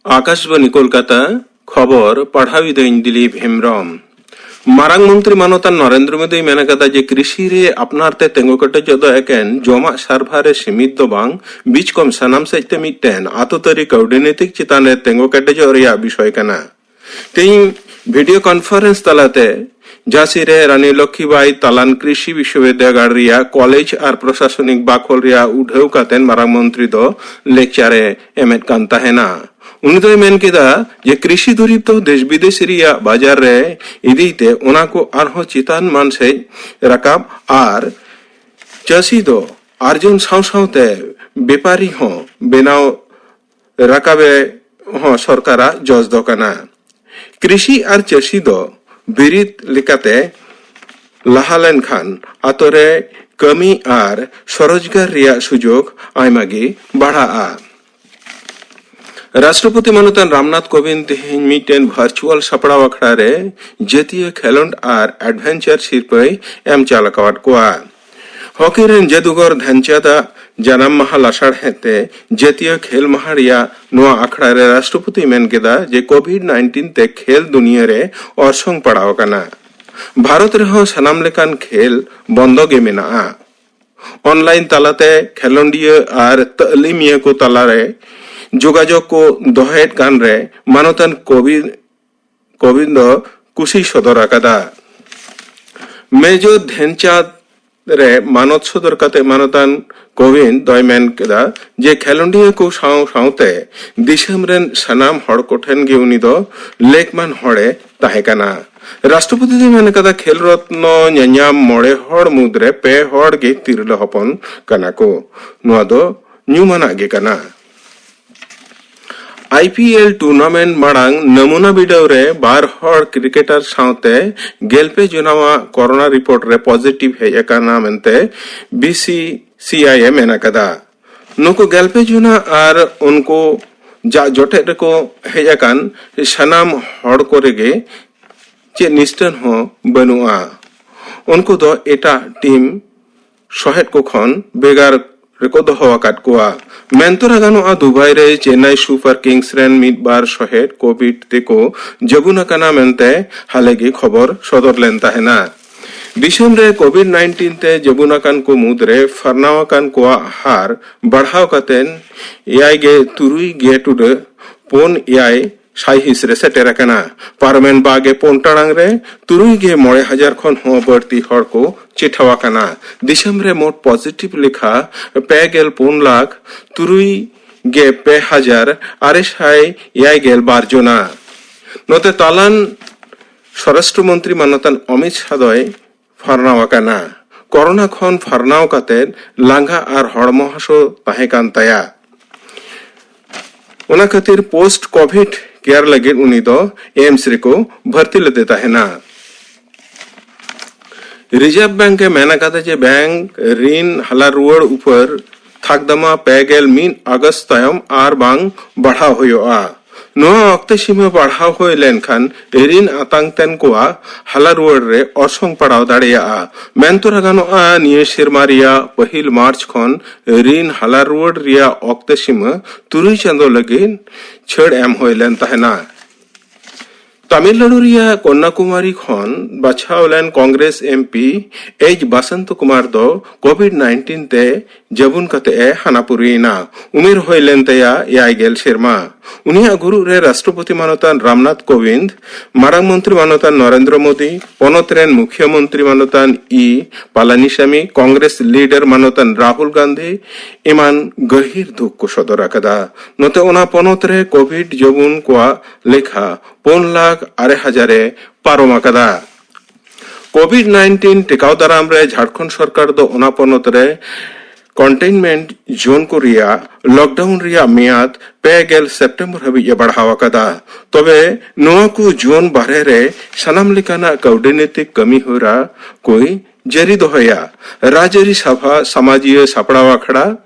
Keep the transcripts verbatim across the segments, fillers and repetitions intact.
ᱟᱠᱟᱥᱵᱟᱱᱤ ᱠᱳᱞᱠᱟᱛᱟ, ᱠᱷᱚᱵᱚᱨ ᱯᱟᱲᱦᱟᱣᱤᱫᱟᱹᱧ ᱫᱤᱞᱤᱯ ᱦᱮᱢᱵᱨᱚᱢ᱾ ᱢᱟᱨᱟᱝ ᱢᱚᱱᱛᱨᱤ ᱢᱟᱱᱚᱛᱟᱱ ᱱᱚᱨᱮᱱᱫᱨᱚ ᱢᱳᱫᱤᱭ ᱢᱮᱱ ᱟᱠᱟᱫᱟ ᱡᱮ ᱠᱨᱤᱥᱤ ᱨᱮ ᱟᱯᱱᱟᱨ ᱛᱮ ᱛᱮᱸᱜᱚ ᱠᱮᱴᱮᱡᱚᱜ ᱫᱚ ᱮᱠᱮᱱ ᱡᱚᱢᱟᱜ ᱥᱟᱨᱵᱷᱟ ᱨᱮ ᱥᱤᱢᱤᱛ ᱫᱚ ᱵᱟᱝ, ᱵᱤᱪᱠᱚᱢ ᱥᱟᱱᱟᱢ ᱥᱮᱫ ᱛᱮ ᱢᱤᱫᱴᱮᱱ ᱟᱛᱚᱛᱟᱹᱨᱤ ᱠᱟᱹᱣᱰᱤ ᱱᱤᱛᱤᱠ ᱪᱮᱛᱟᱱ ᱨᱮ ᱛᱮᱸᱜᱚ ᱠᱮᱴᱮᱡᱚᱜ ᱨᱮᱭᱟᱜ ᱵᱤᱥᱚᱭ ᱠᱟᱱᱟ᱾ ᱛᱮᱦᱮᱧ ᱵᱷᱤᱰᱤᱭᱳ ᱠᱚᱱᱯᱷᱟᱨᱮᱱᱥ ᱛᱟᱞᱟᱛᱮ ᱡᱷᱟᱸᱥᱤ ᱨᱮ ᱨᱟᱱᱤ ᱞᱚᱠᱷᱤᱵᱟᱭ ᱛᱟᱞᱟᱱ ᱠᱨᱤᱥᱤ ᱵᱤᱥᱥᱚᱵᱤᱫᱽᱫᱟᱹᱜᱟᱲ ᱨᱮᱭᱟᱜ ᱠᱚᱞᱮᱡᱽ ᱟᱨ ᱯᱨᱚᱥᱟᱥᱚᱱᱤᱠ ᱵᱟᱠᱷᱳᱞ ᱨᱮᱭᱟᱜ ᱩᱰᱷᱟᱹᱣ ᱠᱟᱛᱮ ᱢᱟᱨᱟᱝ ᱢᱚᱱᱛᱨᱤ ᱫᱚ ᱞᱮᱠᱪᱟᱨ ᱮ ᱮᱢᱮᱫ ᱠᱟᱱ ᱛᱟᱦᱮᱱᱟ᱾ ᱩᱱᱤ ᱫᱚᱭ ᱢᱮᱱ ᱠᱮᱫᱟ ᱡᱮ ᱠᱨᱤᱥᱤ ᱫᱩᱨᱤᱵᱽ ᱫᱚ ᱫᱮᱥ ᱵᱤᱫᱮᱥ ᱨᱮᱭᱟᱜ ᱵᱟᱡᱟᱨ ᱨᱮ ᱤᱫᱤᱭ ᱛᱮ ᱚᱱᱟ ᱠᱚ ᱟᱨᱦᱚᱸ ᱪᱮᱛᱟᱱ ᱢᱟᱱ ᱥᱮᱫ ᱨᱟᱠᱟᱵ ᱟᱨ ᱪᱟᱹᱥᱤ ᱫᱚ ᱟᱨᱡᱚᱱ ᱥᱟᱶ ᱥᱟᱶᱛᱮ ᱵᱮᱯᱟᱨᱤ ᱦᱚᱸ ᱵᱮᱱᱟᱣ ᱨᱟᱠᱟᱵᱮ ᱦᱚᱸ ᱥᱚᱨᱠᱟᱨᱟᱜ ᱡᱚᱥ ᱫᱚ ᱠᱟᱱᱟ᱾ ᱠᱨᱤᱥᱤ ᱟᱨ ᱪᱟᱹᱥᱤ ᱫᱚ ᱵᱤᱨᱤᱫ ᱞᱮᱠᱟᱛᱮ ᱞᱟᱦᱟ ᱞᱮᱱᱠᱷᱟᱱ ᱟᱛᱳ ᱨᱮ ᱠᱟᱹᱢᱤ ᱟᱨ ᱥᱚᱨᱚᱡᱽᱜᱟᱨ ᱨᱮᱭᱟᱜ ᱥᱩᱡᱳᱜᱽ ᱟᱭᱢᱟ ᱜᱮ ᱵᱟᱲᱦᱟᱜᱼᱟ᱾ ᱨᱟᱥᱴᱨᱚᱯᱚᱛᱤ ᱢᱟᱱᱚᱛᱟᱱ ᱨᱟᱢᱱᱟᱛᱷ ᱠᱳᱵᱤᱱᱫᱽ ᱛᱮᱦᱮᱧ ᱢᱤᱫᱴᱮᱱ ᱵᱷᱟᱨᱪᱩᱣᱟᱞ ᱥᱟᱯᱲᱟᱣ ᱟᱠᱷᱲᱟ ᱨᱮ ᱡᱟᱹᱛᱤᱭᱟᱹ ᱠᱷᱮᱞᱳᱸᱰ ᱟᱨ ᱮᱰᱵᱷᱮᱧᱪᱟᱨ ᱥᱤᱨᱯᱟᱹᱭ ᱮᱢ ᱪᱟᱞ ᱟᱠᱟᱣᱟᱫ ᱠᱚᱣᱟ᱾ ᱦᱚᱠᱤ ᱨᱮᱱ ᱡᱟᱹᱫᱩᱜᱚᱨ ᱫᱷᱮᱱᱪᱟᱸᱫᱽ ᱟᱜ ᱡᱟᱱᱟᱢ ᱢᱟᱦᱟ ᱞᱟᱥᱟᱲᱦᱮᱫ ᱛᱮ ᱡᱟᱹᱛᱤᱭᱟᱹ ᱠᱷᱮᱞ ᱢᱟᱦᱟ ᱨᱮᱭᱟᱜ ᱱᱚᱣᱟ ᱟᱠᱷᱲᱟ ᱨᱮ ᱨᱟᱥᱴᱨᱚᱯᱚᱛᱤᱭ ᱢᱮᱱ ᱠᱮᱫᱟ ᱡᱮ ᱠᱳᱵᱷᱤᱰ ᱱᱟᱭᱤᱱᱴᱤᱱ ᱛᱮ ᱠᱷᱮᱞ ᱫᱩᱱᱤᱭᱟᱹ ᱨᱮ ᱚᱨᱥᱚᱝ ᱯᱟᱲᱟᱣ ᱟᱠᱟᱱᱟ᱾ ᱵᱷᱟᱨᱚᱛ ᱨᱮᱦᱚᱸ ᱥᱟᱱᱟᱢ ᱞᱮᱠᱟᱱ ᱠᱷᱮᱞ ᱵᱚᱱᱫᱚ ᱜᱮ ᱢᱮᱱᱟᱜᱼᱟ᱾ ᱚᱱᱞᱟᱭᱤᱱ ᱛᱟᱞᱟᱛᱮ ᱠᱷᱮᱞᱳᱸᱰᱤᱭᱟᱹ ᱟᱨ ᱛᱟᱹᱞᱤᱢᱤᱭᱟᱹ ᱠᱚ ᱛᱟᱞᱟᱨᱮ ᱡᱳᱜᱟᱡᱳᱜᱽ ᱠᱚ ᱫᱚᱦᱚᱭᱮᱫ ᱠᱟᱱ ᱨᱮ ᱢᱟᱱᱚᱛᱟᱱ ᱠᱳᱵᱷᱤᱰ ᱠᱳᱵᱤᱱᱫᱽ ᱫᱚ ᱠᱩᱥᱤᱭ ᱥᱚᱫᱚᱨ ᱟᱠᱟᱫᱟ᱾ ᱢᱮᱡᱚᱨ ᱫᱷᱮᱱᱪᱟᱸᱫᱽ ᱨᱮ ᱢᱟᱱᱚᱛ ᱥᱚᱫᱚᱨ ᱠᱟᱛᱮ ᱢᱟᱱᱚᱛᱟᱱ ᱠᱳᱵᱤᱱᱫᱽ ᱫᱚᱭ ᱢᱮᱱ ᱠᱮᱫᱟ ᱡᱮ ᱠᱷᱮᱞᱳᱸᱰᱤᱭᱟᱹ ᱠᱚ ᱥᱟᱶ ᱥᱟᱶᱛᱮ ᱫᱤᱥᱚᱢ ᱨᱮᱱ ᱥᱟᱱᱟᱢ ᱦᱚᱲ ᱠᱚᱴᱷᱮᱱ ᱜᱮ ᱩᱱᱤ ᱫᱚ ᱞᱮᱠᱢᱟᱱ ᱦᱚᱲᱮ ᱛᱟᱦᱮᱸ ᱠᱟᱱᱟ᱾ ᱨᱟᱥᱴᱨᱚᱯᱚᱛᱤ ᱫᱚᱭ ᱢᱮᱱ ᱠᱟᱫᱟ, ᱠᱷᱮᱞ ᱨᱚᱛᱱᱚ ᱧᱟᱧᱟᱢ ᱢᱚᱬᱮ ᱦᱚᱲ ᱢᱩᱫᱽᱨᱮ ᱯᱮ ᱦᱚᱲ ᱜᱮ ᱛᱤᱨᱞᱟᱹ ᱦᱚᱯᱚᱱ ᱠᱟᱱᱟ ᱠᱚ᱾ ᱱᱚᱣᱟ ᱫᱚ ᱧᱩᱢᱟᱱᱟᱜ ᱜᱮ ᱠᱟᱱᱟ᱾ ᱟᱭ ᱯᱤ ᱮᱞ ᱴᱩᱨᱱᱟᱢᱮᱱᱴ ᱢᱟᱲᱟᱝ ᱱᱟᱢᱩᱱᱟ ᱵᱤᱰᱟᱹᱣ ᱨᱮ ᱵᱟᱨ ᱦᱚᱲ ᱠᱨᱤᱠᱮᱴᱟᱨ ᱥᱟᱶᱛᱮ ᱜᱮᱞ ᱯᱮ ᱡᱚᱱᱟᱣᱟᱜ ᱠᱚᱨᱳᱱᱟ ᱨᱤᱯᱳᱨᱴ ᱨᱮ ᱯᱚᱡᱤᱴᱤᱵᱷ ᱦᱮᱡ ᱟᱠᱟᱱᱟ ᱢᱮᱱᱛᱮ ᱵᱤ ᱥᱤ ᱥᱤ ᱟᱭ ᱮ ᱢᱮᱱ ᱟᱠᱟᱫᱟ᱾ ᱱᱩᱠᱩ ᱜᱮᱞ ᱯᱮ ᱡᱚᱱᱟ ᱟᱨ ᱩᱱᱠᱩ ᱡᱟᱜ ᱡᱚᱴᱮᱫ ᱨᱮᱠᱚ ᱦᱮᱡ ᱟᱠᱟᱱ ᱥᱟᱱᱟᱢ ᱦᱚᱲ ᱠᱚᱨᱮ ᱜᱮ ᱪᱮᱫ ᱱᱤᱥᱴᱟᱹᱱ ᱦᱚᱸ ᱵᱟᱹᱱᱩᱜᱼᱟ᱾ ᱩᱱᱠᱩ ᱫᱚ ᱮᱴᱟᱜ ᱴᱤᱢ ᱥᱚᱦᱮᱫ ᱠᱚ ᱠᱷᱚᱱ ᱵᱷᱮᱜᱟᱨ ᱨᱮᱠᱚ ᱫᱚᱦᱚ ᱟᱠᱟᱫ ᱠᱚᱣᱟ᱾ ᱢᱮᱱᱛᱚᱨᱟ ᱜᱟᱱᱚᱜᱼᱟ, ᱫᱩᱵᱟᱭ ᱨᱮ ᱪᱮᱱᱱᱟᱭ ᱥᱩᱯᱟᱨ ᱠᱤᱝᱥ ᱨᱮᱱ ᱢᱤᱫ ᱵᱟᱨ ᱥᱚᱦᱮᱫ ᱠᱳᱵᱷᱤᱰ ᱛᱮᱠᱚ ᱡᱟᱹᱵᱩᱱ ᱟᱠᱟᱱᱟ ᱢᱮᱱᱛᱮ ᱦᱟᱞᱮ ᱜᱮ ᱠᱷᱚᱵᱚᱨ ᱥᱚᱫᱚᱨ ᱞᱮᱱ ᱛᱟᱦᱮᱱᱟ᱾ ᱫᱤᱥᱚᱢ ᱨᱮ ᱠᱳᱵᱷᱤᱰ ᱱᱟᱭᱤᱱᱴᱤᱱ ᱛᱮ ᱡᱟᱹᱵᱩᱱ ᱟᱠᱟᱱ ᱠᱚ ᱢᱩᱫᱽᱨᱮ ᱯᱷᱟᱨᱱᱟᱣ ᱟᱠᱟᱱ ᱠᱚᱣᱟᱜ ᱦᱟᱨ ᱵᱟᱲᱦᱟᱣ ᱠᱟᱛᱮ ᱮᱭᱟᱭ ᱜᱮ ᱛᱩᱨᱩᱭ ᱜᱮ ᱴᱩᱰᱟᱹᱜ ᱯᱩᱱ ᱮᱭᱟᱭ ᱥᱟᱭᱦᱤᱸᱥ ᱨᱮ ᱥᱮᱴᱮᱨ ᱟᱠᱟᱱᱟ᱾ ᱯᱟᱨᱚᱢᱮᱱ ᱵᱟᱜᱮ ᱯᱩᱱ ᱴᱟᱲᱟᱝ ᱨᱮ ᱛᱩᱨᱩᱭ ᱜᱮ ᱢᱚᱬᱮ ᱦᱟᱡᱟᱨ ᱠᱷᱚᱱ ᱦᱚᱸ ᱵᱟᱹᱲᱛᱤ ᱦᱚᱲ ᱠᱚ ᱪᱮᱴᱷᱟᱣ ᱟᱠᱟᱱᱟ᱾ ᱫᱤᱥᱚᱢ ᱨᱮ ᱢᱳᱴ ᱯᱚᱡᱤᱴᱤᱵᱷ ᱞᱮᱠᱷᱟ ᱯᱮ ᱜᱮᱞ ᱯᱩᱱ ᱞᱟᱠᱷ ᱛᱩᱨᱩᱭ ᱜᱮ ᱯᱮ ᱦᱟᱡᱟᱨ ᱟᱨᱮ ᱥᱟᱭ ᱮᱭᱟᱭ ᱜᱮᱞ ᱵᱟᱨ ᱡᱚᱱᱟ᱾ ᱱᱚᱛᱮ ᱛᱟᱞᱟᱱ ᱥᱚᱨᱟᱥᱴᱨᱚ ᱢᱚᱱᱛᱨᱤ ᱢᱟᱱᱚᱛᱟᱱ ᱚᱢᱤᱛ ᱥᱟᱦ ᱫᱚᱭ ᱯᱷᱟᱨᱱᱟᱣ ᱟᱠᱟᱱᱟ᱾ ᱠᱚᱨᱳᱱᱟ ᱠᱷᱚᱱ ᱯᱷᱟᱨᱱᱟᱣ ᱠᱟᱛᱮ ᱞᱟᱸᱜᱟ ᱟᱨ ᱦᱚᱲᱢᱚ ᱦᱟᱹᱥᱩ ᱛᱟᱦᱮᱸ ᱠᱟᱱ ᱛᱟᱭᱟ᱾ ᱚᱱᱟ ᱠᱷᱟᱹᱛᱤᱨ ᱯᱳᱥᱴ ᱠᱳᱵᱷᱤᱰ ᱠᱮᱭᱟᱨ ᱞᱟᱹᱜᱤᱫ ᱩᱱᱤ ᱫᱚ ᱮᱢᱥ ᱨᱮᱠᱚ ᱵᱷᱟᱹᱨᱛᱤ ᱞᱮᱫᱮ ᱛᱟᱦᱮᱱᱟ᱾ ᱨᱤᱡᱟᱨᱵᱷ ᱵᱮᱝᱠ ᱮ ᱢᱮᱱ ᱟᱠᱟᱫᱟ ᱡᱮ ᱵᱮᱝᱠ ᱨᱤᱱ ᱦᱟᱞᱟ ᱨᱩᱣᱟᱹᱲ ᱩᱯᱟᱹᱨ ᱛᱷᱟᱠᱫᱟᱢᱟ ᱯᱮ ᱜᱮᱞ ᱢᱤᱫ ᱟᱜᱚᱥᱴ ᱛᱟᱭᱚᱢ ᱟᱨ ᱵᱟᱝ ᱵᱟᱲᱦᱟᱣ ᱦᱩᱭᱩᱜᱼᱟ᱾ ᱱᱚᱣᱟ ᱚᱠᱛᱮ ᱥᱤᱢᱟᱹ ᱵᱟᱲᱦᱟᱣ ᱦᱩᱭ ᱞᱮᱱᱠᱷᱟᱱ ᱨᱤᱱ ᱟᱛᱟᱝ ᱛᱮᱱ ᱠᱚᱣᱟᱜ ᱦᱟᱞᱟ ᱨᱩᱣᱟᱹᱲ ᱨᱮ ᱚᱨᱥᱚᱝ ᱯᱟᱲᱟᱣ ᱫᱟᱲᱮᱭᱟᱜᱼᱟ᱾ ᱢᱮᱱ ᱛᱚᱨᱟ ᱜᱟᱱᱚᱜᱼᱟ, ᱱᱤᱭᱟᱹ ᱥᱮᱨᱢᱟ ᱨᱮᱭᱟᱜ ᱯᱟᱹᱦᱤᱞ ᱢᱟᱨᱪ ᱠᱷᱚᱱ ᱨᱤᱱ ᱦᱟᱞᱟ ᱨᱩᱣᱟᱹᱲ ᱨᱮᱭᱟᱜ ᱚᱠᱛᱮ ᱥᱤᱢᱟᱹ ᱛᱩᱨᱩᱭ ᱪᱟᱸᱫᱚ ᱞᱟᱹᱜᱤᱫ ᱪᱷᱟᱹᱲ ᱮᱢ ᱦᱩᱭ ᱞᱮᱱ ᱛᱟᱦᱮᱱᱟ᱾ ᱛᱟᱢᱤᱞᱱᱟᱲᱩ ᱨᱮᱭᱟᱜ ᱠᱚᱱᱱᱟᱠᱩᱢᱟᱨᱤ ᱠᱷᱚᱱ ᱵᱟᱪᱷᱟᱣ ᱞᱮᱱ ᱠᱚᱝᱜᱨᱮᱥ ᱮᱢᱯᱤ ᱮᱭᱤᱪ ᱵᱟᱥᱚᱱᱛ ᱠᱩᱢᱟᱨ ᱫᱚ ᱠᱳᱵᱷᱤᱰ ᱱᱟᱭᱤᱱᱴᱤᱱ ᱛᱮ ᱡᱟᱹᱵᱩᱱ ᱠᱟᱛᱮ ᱮ ᱦᱟᱱᱟᱯᱩᱨᱤᱭᱮᱱᱟ᱾ ᱩᱢᱮᱨ ᱦᱩᱭ ᱞᱮᱱ ᱛᱟᱭᱟ ᱮᱭᱟᱭ ᱜᱮᱞ ᱥᱮᱨᱢᱟ᱾ ᱩᱱᱤᱭᱟᱜ ᱜᱩᱨᱩᱜ ᱨᱮ ᱨᱟᱥᱴᱨᱚᱯᱚᱛᱤ ᱢᱟᱱᱚᱛᱟᱱ ᱨᱟᱢᱱᱟᱛᱷ ᱠᱳᱵᱤᱱᱫᱽ, ᱢᱟᱨᱟᱝ ᱢᱚᱱᱛᱨᱤ ᱢᱟᱱᱚᱛᱟᱱ ᱱᱚᱨᱮᱱᱫᱨᱚ ᱢᱳᱫᱤ, ᱯᱚᱱᱚᱛ ᱨᱮᱱ ᱢᱩᱠᱷᱭᱟᱹ ᱢᱚᱱᱛᱨᱤ ᱢᱟᱱᱚᱛᱟᱱ ᱤ ᱯᱟᱞᱟᱱᱤᱥᱟᱢᱤ, ᱠᱚᱝᱜᱨᱮᱥ ᱞᱤᱰᱟᱨ ᱢᱟᱱᱚᱛᱟᱱ ᱨᱟᱦᱩᱞ ᱜᱟᱱᱫᱷᱤ ᱮᱢᱟᱱ ᱜᱟᱹᱦᱤᱨ ᱫᱩᱠ ᱠᱚ ᱥᱚᱫᱚᱨ ᱟᱠᱟᱫᱟ᱾ ᱱᱚᱛᱮ ᱚᱱᱟ ᱯᱚᱱᱚᱛ ᱨᱮ ᱠᱳᱵᱷᱤᱰ ᱡᱟᱹᱵᱩᱱ ᱠᱚᱣᱟᱜ ᱞᱮᱠᱷᱟ ᱯᱩᱱ ᱞᱟᱠᱷ ᱟᱨᱮ ᱦᱟᱡᱟᱨ ᱮ ᱯᱟᱨᱚᱢ ᱟᱠᱟᱫᱟ᱾ ᱠᱳᱵᱷᱤᱰ ᱱᱟᱭᱤᱱᱴᱤᱱ ᱴᱮᱠᱟᱣ ᱫᱟᱨᱟᱢ ᱨᱮ ᱡᱷᱟᱲᱠᱷᱚᱸᱰ ᱥᱚᱨᱠᱟᱨ ᱫᱚ ᱚᱱᱟ ᱯᱚᱱᱚᱛ ᱨᱮ ᱠᱚᱱᱴᱮᱱᱢᱮᱱᱴ ᱡᱳᱱ ᱠᱚ ᱨᱮᱭᱟᱜ ᱞᱚᱠᱰᱟᱣᱩᱱ ᱨᱮᱭᱟᱜ ᱢᱮᱭᱟᱫ ᱯᱮ ᱜᱮᱞ ᱥᱮᱯᱴᱮᱢᱵᱚᱨ ᱦᱟᱹᱵᱤᱡ ᱮ ᱵᱟᱲᱦᱟᱣ ᱟᱠᱟᱫᱟ᱾ ᱛᱚᱵᱮ ᱱᱚᱣᱟ ᱠᱚ ᱡᱳᱱ ᱵᱟᱦᱨᱮ ᱨᱮ ᱥᱟᱱᱟᱢ ᱞᱮᱠᱟᱱᱟᱜ ᱠᱟᱹᱣᱰᱤᱱᱤᱛᱤᱠ ᱠᱟᱹᱢᱤ ᱦᱚᱨᱟ ᱠᱚᱭ ᱡᱟᱹᱨᱤ ᱫᱚᱦᱚᱭᱟ᱾ ᱨᱟᱡᱽᱟᱹᱨᱤ ᱥᱟᱵᱷᱟ, ᱥᱟᱢᱟᱡᱤᱭᱟᱹ ᱥᱟᱯᱲᱟᱣ ᱟᱠᱷᱲᱟ,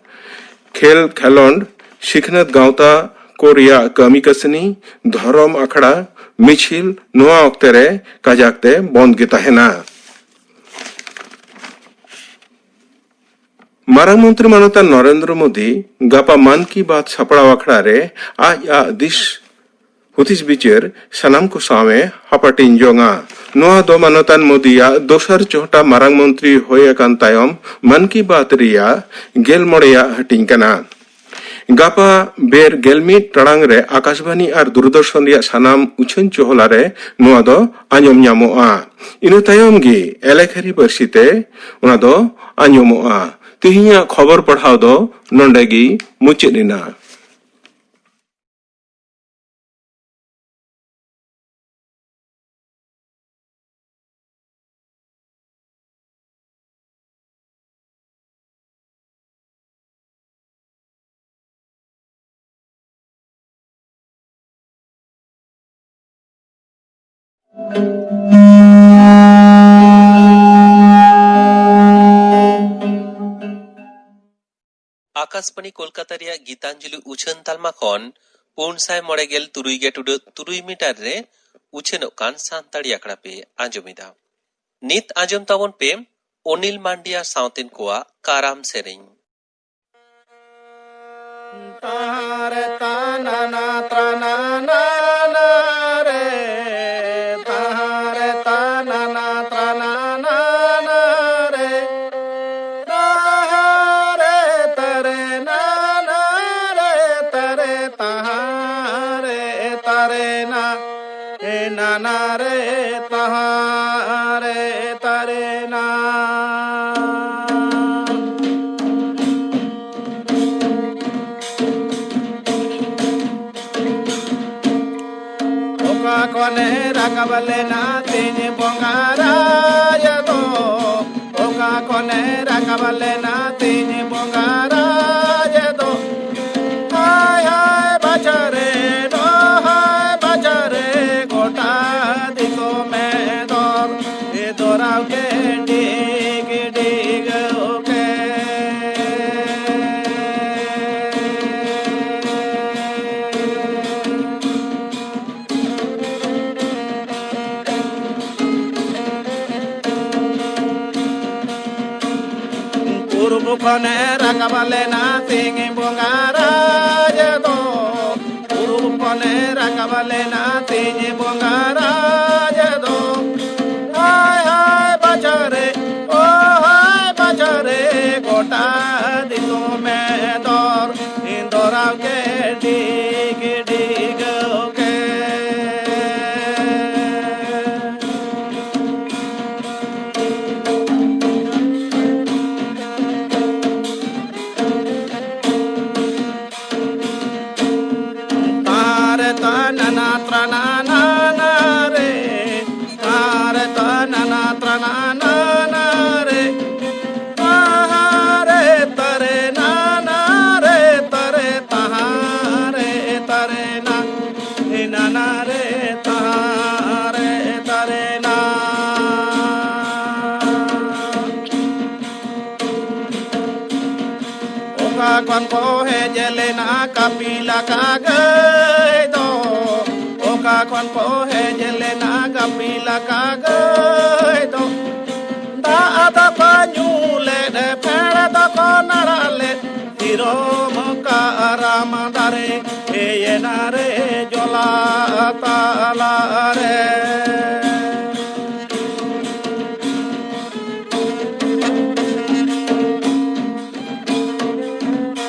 ᱠᱷᱮᱞ ᱠᱷᱮᱞᱚᱸᱰ, ᱥᱤᱠᱷᱱᱟᱹᱛ ᱜᱟᱶᱛᱟ ᱠᱚ ᱨᱮᱭᱟᱜ ᱠᱟᱹᱢᱤ ᱠᱟᱹᱥᱱᱤ, ᱫᱷᱚᱨᱚᱢ ᱟᱠᱷᱲᱟ, ᱢᱤᱪᱷᱤᱞ ᱱᱚᱣᱟ ᱚᱠᱛᱮ ᱨᱮ ᱠᱟᱡᱟᱠ ᱛᱮ ᱵᱚᱱᱫ ᱜᱮ ᱛᱟᱦᱮᱱᱟ᱾ ᱢᱟᱨᱟᱝ ᱢᱚᱱᱛᱨᱤ ᱢᱟᱱᱚᱛᱟᱱ ᱱᱚᱨᱮᱱᱫᱨᱚ ᱢᱳᱫᱤ ᱜᱟᱯᱟ ᱢᱟᱱ ᱠᱤ ᱵᱟᱛ ᱥᱟᱯᱲᱟᱣ ᱟᱠᱷᱲᱟ ᱨᱮ ᱟᱡ ᱟᱜ ᱫᱤᱥ ᱦᱩᱫᱤᱥ ᱵᱤᱪᱟᱹᱨ ᱥᱟᱱᱟᱢ ᱠᱚ ᱥᱟᱶ ᱮ ᱦᱟᱯᱟᱴᱤᱧ ᱡᱚᱝᱟ᱾ ᱱᱚᱣᱟ ᱫᱚ ᱢᱟᱱᱚᱛᱟᱱ ᱢᱳᱫᱤᱭᱟᱜ ᱫᱚᱥᱟᱨ ᱪᱚᱦᱴᱟ ᱢᱟᱨᱟᱝ ᱢᱚᱱᱛᱨᱤ ᱦᱩᱭ ᱟᱠᱟᱱ ᱛᱟᱭᱚᱢ ᱢᱟᱱ ᱠᱤ ᱵᱟᱛ ᱨᱮᱭᱟᱜ ᱜᱮᱞ ᱢᱚᱬᱮᱭᱟᱜ ᱦᱟᱹᱴᱤᱧ ᱠᱟᱱᱟ᱾ ᱜᱟᱯᱟ ᱵᱮᱨ ᱜᱮᱞ ᱢᱤᱫ ᱴᱟᱲᱟᱝ ᱨᱮ ᱟᱠᱟᱥᱵᱟᱱᱤ ᱟᱨ ᱫᱩᱨᱫᱚᱨᱥᱚᱱ ᱨᱮᱭᱟᱜ ᱥᱟᱱᱟᱢ ᱩᱪᱷᱟᱹᱱ ᱪᱚᱦᱞᱟ ᱨᱮ ᱱᱚᱣᱟ ᱫᱚ ᱟᱸᱡᱚᱢ ᱧᱟᱢᱚᱜᱼᱟ᱾ ᱤᱱᱟᱹ ᱛᱟᱭᱚᱢ ᱜᱮ ᱮᱞᱮᱠᱷᱟᱨᱤ ᱯᱟᱹᱨᱥᱤ ᱛᱮ ᱚᱱᱟ ᱫᱚ ᱟᱸᱡᱚᱢᱚᱜᱼᱟ᱾ ᱛᱮᱦᱮᱧᱟᱜ ᱠᱷᱚᱵᱚᱨ ᱯᱟᱲᱦᱟᱣ ᱫᱚ ᱱᱚᱰᱮ ᱜᱮ ᱢᱩᱪᱟᱹᱫ ᱮᱱᱟ᱾ ᱟᱠᱟᱥᱵᱟᱬᱤ ᱠᱳᱞᱠᱟᱛᱟ ᱨᱮᱭᱟᱜ ᱜᱤᱛᱟᱧᱡᱚᱞᱤ ᱩᱪᱷᱟᱹᱱ ᱛᱟᱞᱢᱟ ᱠᱷᱚᱱ ᱯᱩᱱ ᱥᱟᱭ ᱢᱚᱬᱮ ᱜᱮᱞ ᱛᱩᱨᱩᱭ ᱜᱮ ᱴᱩᱰᱟᱹᱜ ᱛᱩᱨᱩᱭ ᱢᱤᱴᱟᱨ ᱨᱮ ᱩᱪᱷᱟᱹᱱᱚᱜ ᱠᱟᱱ ᱥᱟᱱᱛᱟᱲᱤ ᱟᱠᱷᱲᱟ ᱯᱮ ᱟᱸᱡᱚᱢ ᱮᱫᱟ᱾ ᱱᱤᱛ ᱟᱸᱡᱚᱢ ᱛᱟᱵᱚᱱ ᱯᱮ ᱚᱱᱤᱞ ᱢᱟᱱᱰᱤᱭᱟ ᱥᱟᱶᱛᱮᱱ ᱠᱚᱣᱟᱜ ᱠᱟᱨᱟᱢ ᱥᱮᱨᱮᱧ᱾ ᱛᱟᱦᱟᱨᱮ ᱛᱟᱱᱟᱱᱟ ᱛᱨᱟᱱᱟᱱᱟ ᱨᱮ, ᱛᱟᱦᱟᱨᱮ ᱛᱟᱱᱟᱱᱟ ᱛᱨᱟᱱᱟᱱᱟ ᱨᱮ, ᱛᱟᱦᱟᱨᱮ ᱛᱟᱨᱮ ᱱᱟᱱᱟ ᱨᱮ, ᱛᱟᱨᱮ ᱛᱟᱦᱟᱨᱮ ᱛᱟᱨᱮ ᱱᱟ᱾ ᱮ ᱱᱟᱱᱟ ᱨᱮ ᱛᱟᱦᱟ ᱨᱮ ᱛᱟᱨᱮ ᱱᱟ᱾ ᱚᱠᱟ ᱠᱷᱚᱱᱮ ᱨᱟᱠᱟᱵ ᱞᱮᱱᱟ ᱛᱤᱧ ᱵᱚᱸᱜᱟ ᱨᱟᱡᱽ ᱫᱚ? ᱚᱠᱟ ᱠᱷᱚᱱᱮ ᱨᱟᱠᱟᱵ ᱞᱮᱱᱟ ᱛᱤᱧ ᱵᱚᱸᱜᱟ ᱨᱟᱡᱽ ᱫᱚ? ᱦᱟᱭ ᱦᱟᱭ ᱵᱟᱡᱟᱨ ᱨᱮ, ᱱᱚ ᱦᱟᱭ ᱵᱟᱡᱟᱨ ᱨᱮ, ᱜᱚᱴᱟ ᱫᱤᱥᱚᱢᱮ ᱫᱚᱨ, ᱮ ᱫᱚᱨᱟᱣ ᱠᱮ ᱰᱤᱜ ᱰᱤᱜ ᱠᱮ᱾ ᱯᱩᱨᱵᱚ ᱠᱷᱚᱱᱮ ᱨᱟᱠᱟᱵ ᱞᱮᱱᱟ ᱥᱤᱧ ᱵᱚᱸᱜᱟ ᱨᱟᱡᱽ ᱫᱚ, ᱯᱩᱨᱩᱵ ᱠᱷᱚᱱᱮ ᱨᱟᱠᱟᱵ ᱞᱮᱱᱟ ᱥᱤᱧ ᱵᱚᱸᱜᱟ ᱨᱟᱡᱽ ᱫᱚ᱾ ᱦᱟᱭ ᱦᱟᱭ ᱵᱟᱡᱟᱨ ᱨᱮ, ᱳ ᱦᱟᱭ ᱵᱟᱡᱟᱨ ᱨᱮ, ᱜᱚᱴᱟ ᱫᱤᱥᱚᱢᱮ ᱫᱚᱨ, ᱫᱚᱨᱟᱣ ᱠᱮᱫ ᱰᱤᱜᱽ ᱰᱤᱜᱽ ᱜᱮ᱾ ᱛᱟᱨᱮ ᱛᱟᱱᱟᱱᱟ ᱛᱨᱟᱱᱟᱱᱟ ᱨᱮ, ᱛᱟᱨᱮ ᱛᱟᱱᱟᱱᱟ ᱛᱨᱟᱱᱟᱱᱟ ᱨᱮ, ᱛᱟᱦᱟᱨᱮ ᱛᱟᱨᱮ ᱱᱟᱱᱟ ᱨᱮ ᱛᱟᱨᱮ, ᱛᱟᱦᱟᱨᱮ ᱛᱟᱨᱮ ᱱᱟ᱾ ᱮ ᱱᱟᱱᱟ ᱨᱮ ᱛᱟᱨᱮ ᱛᱟᱨᱮ ᱱᱟ᱾ ᱚᱠᱟ ᱠᱷᱚᱱ ᱠᱚ ᱦᱮᱡ ᱞᱮᱱᱟ ᱠᱟᱹᱯᱤᱞᱟ ᱠᱟ ᱜᱟᱹᱭ ᱫᱚ? ᱚᱠᱟ ᱠᱷᱚᱱ ᱠᱚ ᱦᱮᱡ ᱞᱮᱱᱟ ᱠᱟᱹᱯᱤᱞᱟ ᱠᱟ ᱜᱟᱹᱭ ᱫᱚ? ᱫᱟᱜ ᱫᱚᱠᱚ ᱧᱩ ᱞᱮᱫ, ᱯᱷᱮᱲ ᱫᱚᱠᱚ ᱱᱟᱲᱟ ᱞᱮᱫ, ᱥᱤᱨᱚᱢ ᱠᱟᱨᱟᱢ ᱫᱟᱨᱮ ᱦᱮᱡ ᱮᱱᱟ ᱨᱮ ᱡᱚᱞᱟ ᱛᱟᱞᱟ ᱨᱮ᱾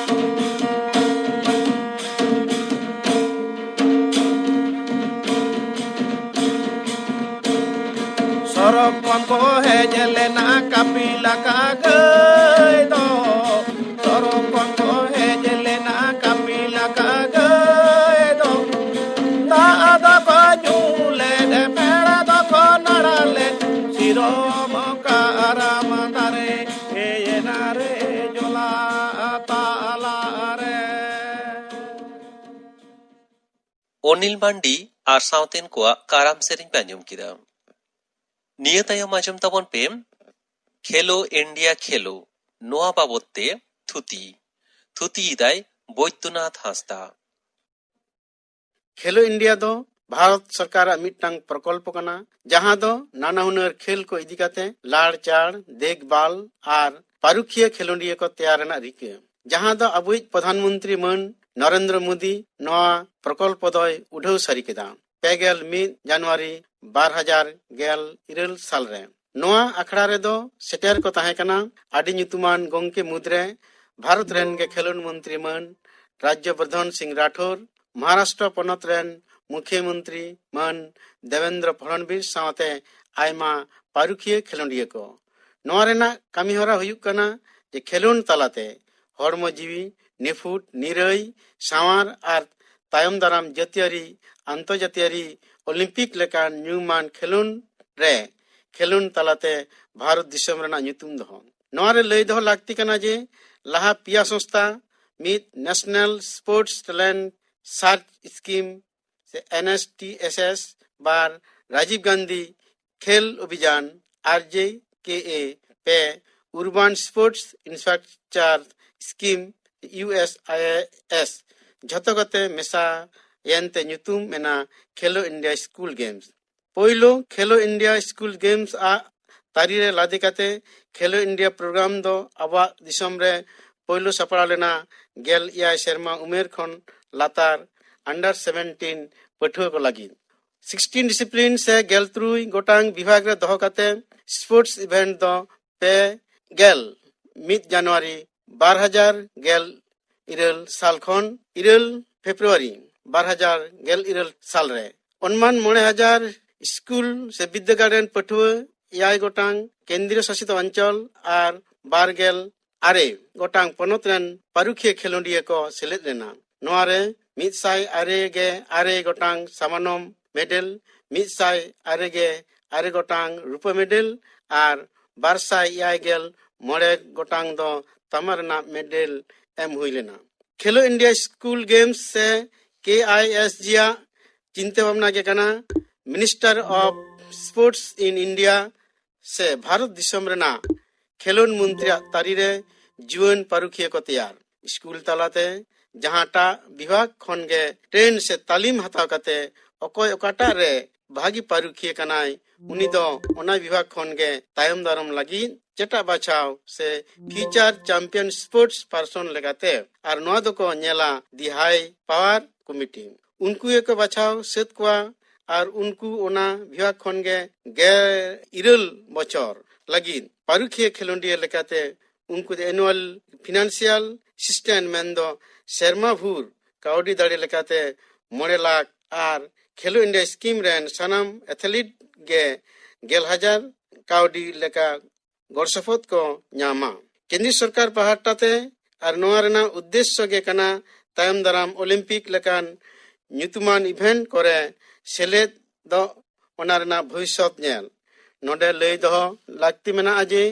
ᱥᱚᱨᱚᱜ ᱠᱷᱚᱱ ᱠᱚ ᱦᱮᱡ ᱞᱮᱱᱟ ᱠᱟᱹᱯᱤᱞᱟ ᱠᱟ ᱜᱟᱹᱭ ᱫᱚ᱾ ᱥᱚᱨᱚᱜ ᱠᱷᱚᱱ ᱠᱚ ᱦᱮᱡ ᱞᱮᱱᱟ ᱠᱟᱹᱯᱤᱞᱟ ᱠᱟ ᱜᱟᱹᱭ ᱫᱚ᱾ ᱫᱟᱜ ᱫᱚᱠᱚ ᱧᱩ ᱞᱮᱫ, ᱯᱷᱮᱲ ᱫᱚᱠᱚ ᱱᱟᱲᱟ ᱞᱮᱫ, ᱥᱤᱨᱚᱢ ᱠᱟᱨᱟᱢ ᱫᱟᱨᱮ ᱦᱮᱡ ᱮᱱᱟ ᱨᱮ ᱡᱚᱞᱟ ᱛᱟᱞᱟ ᱨᱮ᱾ ᱚᱱᱤᱞ ᱢᱟᱱᱰᱤ ᱟᱨ ᱥᱟᱶᱛᱮᱱ ᱠᱚᱣᱟᱜ ᱠᱟᱨᱟᱢ ᱥᱮᱨᱮᱧ ᱯᱮ ᱟᱸᱡᱚᱢ ᱠᱮᱫᱟ᱾ ᱱᱤᱭᱟᱹ ᱛᱟᱭᱚᱢ ᱟᱸᱡᱚᱢ ᱛᱟᱵᱚᱱ ᱯᱮ ᱠᱷᱮᱞᱳ ᱤᱱᱰᱤᱭᱟ ᱠᱷᱮᱞᱳ, ᱱᱚᱣᱟ ᱵᱟᱵᱚᱛ ᱛᱮ ᱛᱷᱩᱛᱤ᱾ ᱛᱷᱩᱛᱤᱭᱮᱫᱟᱭ ᱵᱳᱭᱫᱚᱱᱟᱛᱷ ᱦᱟᱸᱥᱫᱟ᱾ ᱠᱷᱮᱞᱳ ᱤᱱᱰᱤᱭᱟ ᱫᱚ ᱵᱷᱟᱨᱚᱛ ᱥᱚᱨᱠᱟᱨᱟᱜ ᱢᱤᱫᱴᱟᱝ ᱯᱨᱚᱠᱚᱞᱯᱚ ᱠᱟᱱᱟ, ᱡᱟᱦᱟᱸ ᱫᱚ ᱱᱟᱱᱟ ᱦᱩᱱᱟᱹᱨ ᱠᱷᱮᱞ ᱠᱚ ᱤᱫᱤ ᱠᱟᱛᱮ ᱞᱟᱲ ᱪᱟᱲ, ᱫᱮᱠᱷᱵᱷᱟᱞ ᱟᱨ ᱯᱟᱹᱨᱩᱠᱷᱤᱭᱟᱹ ᱠᱷᱮᱞᱳᱰᱤᱭᱟᱹ ᱠᱚ ᱛᱮᱭᱟᱨ ᱨᱮᱱᱟᱜ ᱨᱤᱠᱟᱹ, ᱡᱟᱦᱟᱸ ᱫᱚ ᱟᱵᱚᱭᱤᱡ ᱯᱨᱚᱫᱷᱟᱱ ᱢᱚᱱᱛᱨᱤ ᱢᱟᱹᱱ ᱱᱚᱨᱮᱱᱫᱨᱚ ᱢᱳᱫᱤ ᱱᱚᱣᱟ ᱯᱨᱚᱠᱚᱞᱯᱚ ᱫᱚᱭ ᱩᱰᱷᱟᱹᱣ ᱥᱟᱹᱨᱤ ᱠᱮᱫᱟ᱾ ᱯᱮ ᱜᱮᱞ ᱢᱤᱫ ᱡᱟᱱᱩᱣᱟᱨᱤ ᱵᱟᱨ ᱦᱟᱡᱟᱨ ᱜᱮᱞ ᱤᱨᱟᱹᱞ ᱥᱟᱞ ᱨᱮ᱾ ᱱᱚᱣᱟ ᱟᱠᱷᱲᱟ ᱨᱮᱫᱚ ᱥᱮᱴᱮᱨ ᱠᱚ ᱛᱟᱦᱮᱸ ᱠᱟᱱᱟ ᱟᱹᱰᱤ ᱧᱩᱛᱩᱢᱟᱱ ᱜᱚᱢᱠᱮ ᱢᱩᱫᱽᱨᱮ ᱵᱷᱟᱨᱚᱛ ᱨᱮᱱ ᱜᱮ ᱠᱷᱮᱞᱳᱰ ᱢᱚᱱᱛᱨᱤ ᱢᱟᱹᱱ ᱨᱟᱡᱽᱭᱚᱵᱚᱨᱫᱷᱚᱱ ᱥᱤᱝ ᱨᱟᱴᱷᱳᱨ, ᱢᱚᱦᱟᱨᱟᱥᱴᱨᱚ ᱯᱚᱱᱚᱛ ᱨᱮᱱ ᱢᱩᱠᱷᱭᱟᱹ ᱢᱚᱱᱛᱨᱤ ᱢᱟᱹᱱ ᱫᱮᱵᱮᱱᱫᱨᱚ ᱯᱷᱚᱰᱱᱵᱤᱥ ᱥᱟᱶᱛᱮ ᱟᱭᱢᱟ ᱯᱟᱹᱨᱩᱠᱷᱤᱭᱟᱹ ᱠᱷᱮᱞᱳᱰᱤᱭᱟᱹ ᱠᱚ᱾ ᱱᱚᱣᱟ ᱨᱮᱱᱟᱜ ᱠᱟᱹᱢᱤᱦᱚᱨᱟ ᱦᱩᱭᱩᱜ ᱠᱟᱱᱟ ᱡᱮ ᱠᱷᱮᱞᱳᱰ ᱛᱟᱞᱟᱛᱮ ᱦᱚᱲᱢᱚ ᱡᱤᱣᱤ, ᱱᱤᱯᱷᱩᱴ, ᱱᱤᱨᱟᱹᱭ, ᱥᱟᱶᱟᱨ ᱟᱨ ᱛᱟᱭᱚᱢ ᱫᱟᱨᱟᱢ ᱡᱟᱹᱛᱤᱭᱟᱹᱨᱤ, ᱟᱱᱛᱚᱨᱡᱟᱹᱛᱤᱭᱟᱹᱨᱤ ᱚᱞᱤᱢᱯᱤᱠ ᱞᱮᱠᱟᱱ ᱧᱩᱢᱟᱱ ᱠᱷᱮᱞᱳᱰ ᱨᱮ ᱠᱷᱮᱞᱳᱰ ᱛᱟᱞᱟᱛᱮ ᱵᱷᱟᱨᱚᱛ ᱫᱤᱥᱚᱢ ᱨᱮᱱᱟᱜ ᱧᱩᱛᱩᱢ ᱫᱚᱦᱚ᱾ ᱱᱚᱣᱟ ᱨᱮ ᱞᱟᱹᱭ ᱫᱚᱦᱚ ᱞᱟᱹᱠᱛᱤ ᱠᱟᱱᱟ ᱡᱮ ᱞᱟᱦᱟ ᱯᱮᱭᱟ ᱥᱚᱝᱥᱛᱷᱟ, ᱢᱤᱫ National Sports Talent Search Scheme ᱥᱮ N S T S S, ᱵᱟᱨ ᱨᱟᱡᱤᱵ ᱜᱟᱱᱫᱷᱤ ᱠᱷᱮᱞ ᱚᱵᱷᱤᱡᱟᱱ, ᱟᱨ ᱡᱮ ᱠᱮ ᱮ, ᱯᱮ Urban Sports Infrastructure Scheme, U S I S, ᱡᱷᱚᱛᱚ ᱠᱟᱛᱮ ᱢᱮᱥᱟ ᱮᱱᱛᱮ ᱧᱩᱛᱩᱢ ᱮᱱᱟ ᱠᱷᱮᱞᱳ ᱤᱱᱰᱤᱭᱟ ᱥᱠᱩᱞ ᱜᱮᱢᱥ᱾ ᱯᱳᱭᱞᱳ ᱠᱷᱮᱞᱳ ᱤᱱᱰᱤᱭᱟ ᱥᱠᱩᱞ ᱜᱮᱢᱥ ᱟᱜ ᱛᱟᱹᱨᱤ ᱨᱮ ᱞᱟᱫᱮ ᱠᱟᱛᱮ ᱠᱷᱮᱞᱳ ᱤᱱᱰᱤᱭᱟ ᱯᱨᱳᱜᱨᱟᱢ ᱫᱚ ᱟᱵᱚᱣᱟᱜ ᱫᱤᱥᱚᱢ ᱨᱮ ᱯᱳᱭᱞᱳ ᱥᱟᱯᱲᱟᱣ ᱞᱮᱱᱟ ᱜᱮᱞ ᱮᱭᱟᱭ ᱥᱮᱨᱢᱟ ᱩᱢᱮᱨ ᱠᱷᱚᱱ ᱞᱟᱛᱟᱨ under seventeen ᱯᱟᱹᱴᱷᱩᱣᱟᱹ ᱠᱚ ᱞᱟᱹᱜᱤᱫ᱾ sixteen discipline ᱥᱮ ᱜᱮᱞ ᱛᱩᱨᱩᱭ ᱜᱚᱴᱟᱝ ᱵᱤᱵᱷᱟᱜᱽ ᱨᱮ ᱫᱚᱦᱚ ᱠᱟᱛᱮ sports event ᱫᱚ ᱯᱮ ᱜᱮᱞ ᱢᱤᱫ ᱡᱟᱱᱩᱣᱟᱨᱤ ᱵᱟᱨ ᱦᱟᱡᱟᱨ ᱜᱮᱞ ᱤᱨᱟᱹᱞ ᱥᱟᱞ ᱠᱷᱚᱱ ᱤᱨᱟᱹᱞ ᱯᱷᱮᱵᱽᱨᱩᱣᱟᱨᱤ ᱵᱟᱨ ᱦᱟᱡᱟᱨ ᱜᱮᱞ ᱤᱨᱟᱹᱞ ᱥᱟᱞ ᱨᱮ᱾ ᱚᱱᱢᱟᱱ ᱢᱚᱬᱮ ᱦᱟᱡᱟᱨ ᱥᱠᱩᱞ ᱥᱮ ᱵᱤᱫᱽᱫᱟᱹᱜᱟᱲ ᱨᱮᱱ ᱯᱟᱹᱴᱷᱩᱣᱟᱹ, ᱮᱭᱟᱭ ᱜᱚᱴᱟᱝ ᱠᱮᱱᱫᱨᱤᱭᱚ ᱥᱟᱥᱤᱛ ᱚᱧᱪᱚᱞ ᱟᱨ ᱵᱟᱨ ᱜᱮᱞ ᱟᱨᱮ ᱜᱚᱴᱟᱝ ᱯᱚᱱᱚᱛ ᱨᱮᱱ ᱯᱟᱹᱨᱩᱠᱷᱤᱭᱟᱹ ᱠᱷᱮᱞᱳᱰᱤᱭᱟᱹ ᱠᱚ ᱥᱮᱞᱮᱫ ᱞᱮᱱᱟ᱾ ᱱᱚᱣᱟ ᱨᱮ ᱢᱤᱫ ᱥᱟᱭ ᱟᱨᱮ ᱜᱮ ᱟᱨᱮ ᱜᱚᱴᱟᱝ ᱥᱟᱢᱟᱱᱚᱢ ᱢᱮᱰᱮᱞ, ᱢᱤᱫ ᱥᱟᱭ ᱟᱨᱮ ᱜᱮ ᱟᱨᱮ ᱜᱚᱴᱟᱝ ᱨᱩᱯᱟᱹ ᱢᱮᱰᱮᱞ ᱟᱨ ᱵᱟᱨ ᱥᱟᱭ ᱮᱭᱟᱭ ᱜᱮᱞ ᱢᱚᱬᱮ ᱜᱚᱴᱟᱝ ᱫᱚ ᱛᱟᱢᱟ ᱨᱮᱱᱟᱜ ᱢᱮᱰᱮᱞ ᱮᱢ ᱦᱩᱭ ᱞᱮᱱᱟ᱾ ᱠᱷᱮᱞᱳ ᱤᱱᱰᱤᱭᱟ ᱥᱠᱩᱞ ᱜᱮᱢᱥ ᱥᱮ ᱠᱮ ᱟᱭ ᱮᱥ ᱡᱤ ᱟᱜ ᱪᱤᱱᱛᱟᱹ ᱵᱷᱟᱵᱽᱱᱟ ᱜᱮ ᱠᱟᱱᱟ Minister of Sports in India ᱥᱮ ᱵᱷᱟᱨᱚᱛ ᱫᱤᱥᱚᱢ ᱨᱮᱱᱟᱜ ᱠᱷᱮᱞᱳᱰ ᱢᱚᱱᱛᱨᱤᱭᱟᱜ ᱛᱟᱹᱨᱤ ᱨᱮ ᱡᱩᱣᱟᱹᱱ ᱯᱟᱹᱨᱩᱠᱷᱤᱭᱟᱹ ᱠᱚ ᱛᱮᱭᱟᱨ᱾ ᱥᱠᱩᱞ ᱛᱟᱞᱟᱛᱮ ᱡᱟᱦᱟᱸᱴᱟᱜ ᱵᱤᱵᱷᱟᱜᱽ ᱠᱷᱚᱱ ᱜᱮ ᱴᱨᱮᱱ ᱥᱮ ᱛᱟᱹᱞᱤᱢ ᱦᱟᱛᱟᱣ ᱠᱟᱛᱮ ᱚᱠᱚᱭ ᱚᱠᱟᱴᱟᱜ ᱨᱮ ᱵᱷᱟᱹᱜᱤ ᱯᱟᱹᱨᱩᱠᱷᱤᱭᱟᱹ ᱠᱟᱱᱟᱭ, ᱩᱱᱤ ᱫᱚ ᱚᱱᱟ ᱵᱤᱵᱷᱟᱜᱽ ᱠᱷᱚᱱ ᱜᱮ ᱛᱟᱭᱚᱢ ᱫᱟᱨᱟᱢ ᱞᱟᱹᱜᱤᱫ ᱮᱴᱟᱜ ᱵᱟᱪᱷᱟᱣ ᱥᱮ ᱯᱷᱤᱭᱩᱪᱟᱨ ᱪᱟᱢᱯᱤᱭᱟᱱ ᱥᱯᱳᱨᱴᱥ ᱯᱟᱨᱥᱚᱱ ᱞᱮᱠᱟᱛᱮ, ᱟᱨ ᱱᱚᱣᱟ ᱫᱚᱠᱚ ᱧᱮᱞᱟ ᱫᱤ ᱦᱟᱭ ᱯᱟᱣᱟᱨ ᱠᱚᱢᱤᱴᱤ᱾ ᱩᱱᱠᱩ ᱜᱮᱠᱚ ᱵᱟᱪᱷᱟᱣ ᱥᱟᱹᱛ ᱠᱚᱣᱟ ᱟᱨ ᱩᱱᱠᱩ ᱚᱱᱟ ᱵᱤᱵᱷᱟᱜᱽ ᱠᱷᱚᱱ ᱜᱮ ᱜᱮᱞ ᱤᱨᱟᱹᱞ ᱵᱚᱪᱷᱚᱨ ᱞᱟᱹᱜᱤᱫ ᱯᱟᱹᱨᱩᱠᱷᱤᱭᱟᱹ ᱠᱷᱮᱞᱳᱰᱤᱭᱟᱹ ᱞᱮᱠᱟᱛᱮ ᱩᱱᱠᱩ ᱫᱚ ᱮᱱᱩᱣᱟᱞ ᱯᱷᱤᱱᱟᱱᱥᱤᱭᱟᱞ ᱮᱥᱤᱥᱴᱮᱱᱴ ᱢᱮᱱᱫᱚ ᱥᱮᱨᱢᱟ ᱵᱷᱩᱨ ᱠᱟᱹᱣᱰᱤ ᱫᱟᱲᱮ ᱞᱮᱠᱟᱛᱮ ᱢᱚᱬᱮ ᱞᱟᱠᱷ ᱟᱨ ᱠᱷᱮᱞᱳ ᱤᱱᱰᱤᱭᱟ ᱥᱠᱤᱢ ᱨᱮᱱ ᱥᱟᱱᱟᱢ ᱮᱛᱷᱞᱤᱴ ᱜᱮ ᱜᱮᱞ ᱦᱟᱡᱟᱨ ᱠᱟᱹᱣᱰᱤ ᱞᱮᱠᱟ ᱜᱚᱲᱚ ᱥᱚᱯᱚᱦᱚᱫ ᱠᱚ ᱧᱟᱢᱟ᱾ ᱠᱮᱱᱫᱨᱤᱭᱚ ᱥᱚᱨᱠᱟᱨ ᱯᱟᱦᱴᱟ ᱛᱮ ᱟᱨ ᱱᱚᱣᱟ ᱨᱮᱱᱟᱜ ᱩᱫᱽᱫᱮᱥᱥᱚ ᱜᱮ ᱠᱟᱱᱟ ᱛᱟᱭᱚᱢ ᱫᱟᱨᱟᱢ ᱚᱞᱤᱢᱯᱤᱠ ᱞᱮᱠᱟᱱ ᱧᱩᱛᱩᱢᱟᱱ ᱤᱵᱷᱮᱱᱴ ᱠᱚᱨᱮ ᱥᱮᱞᱮᱫ ᱫᱚ ᱚᱱᱟ ᱨᱮᱱᱟᱜ ᱵᱷᱚᱵᱤᱥᱥᱚᱛ ᱧᱮᱞ᱾ ᱱᱚᱰᱮ ᱞᱟᱹᱭ ᱫᱚᱦᱚ ᱞᱟᱹᱠᱛᱤ ᱢᱮᱱᱟᱜᱼᱟ ᱡᱮ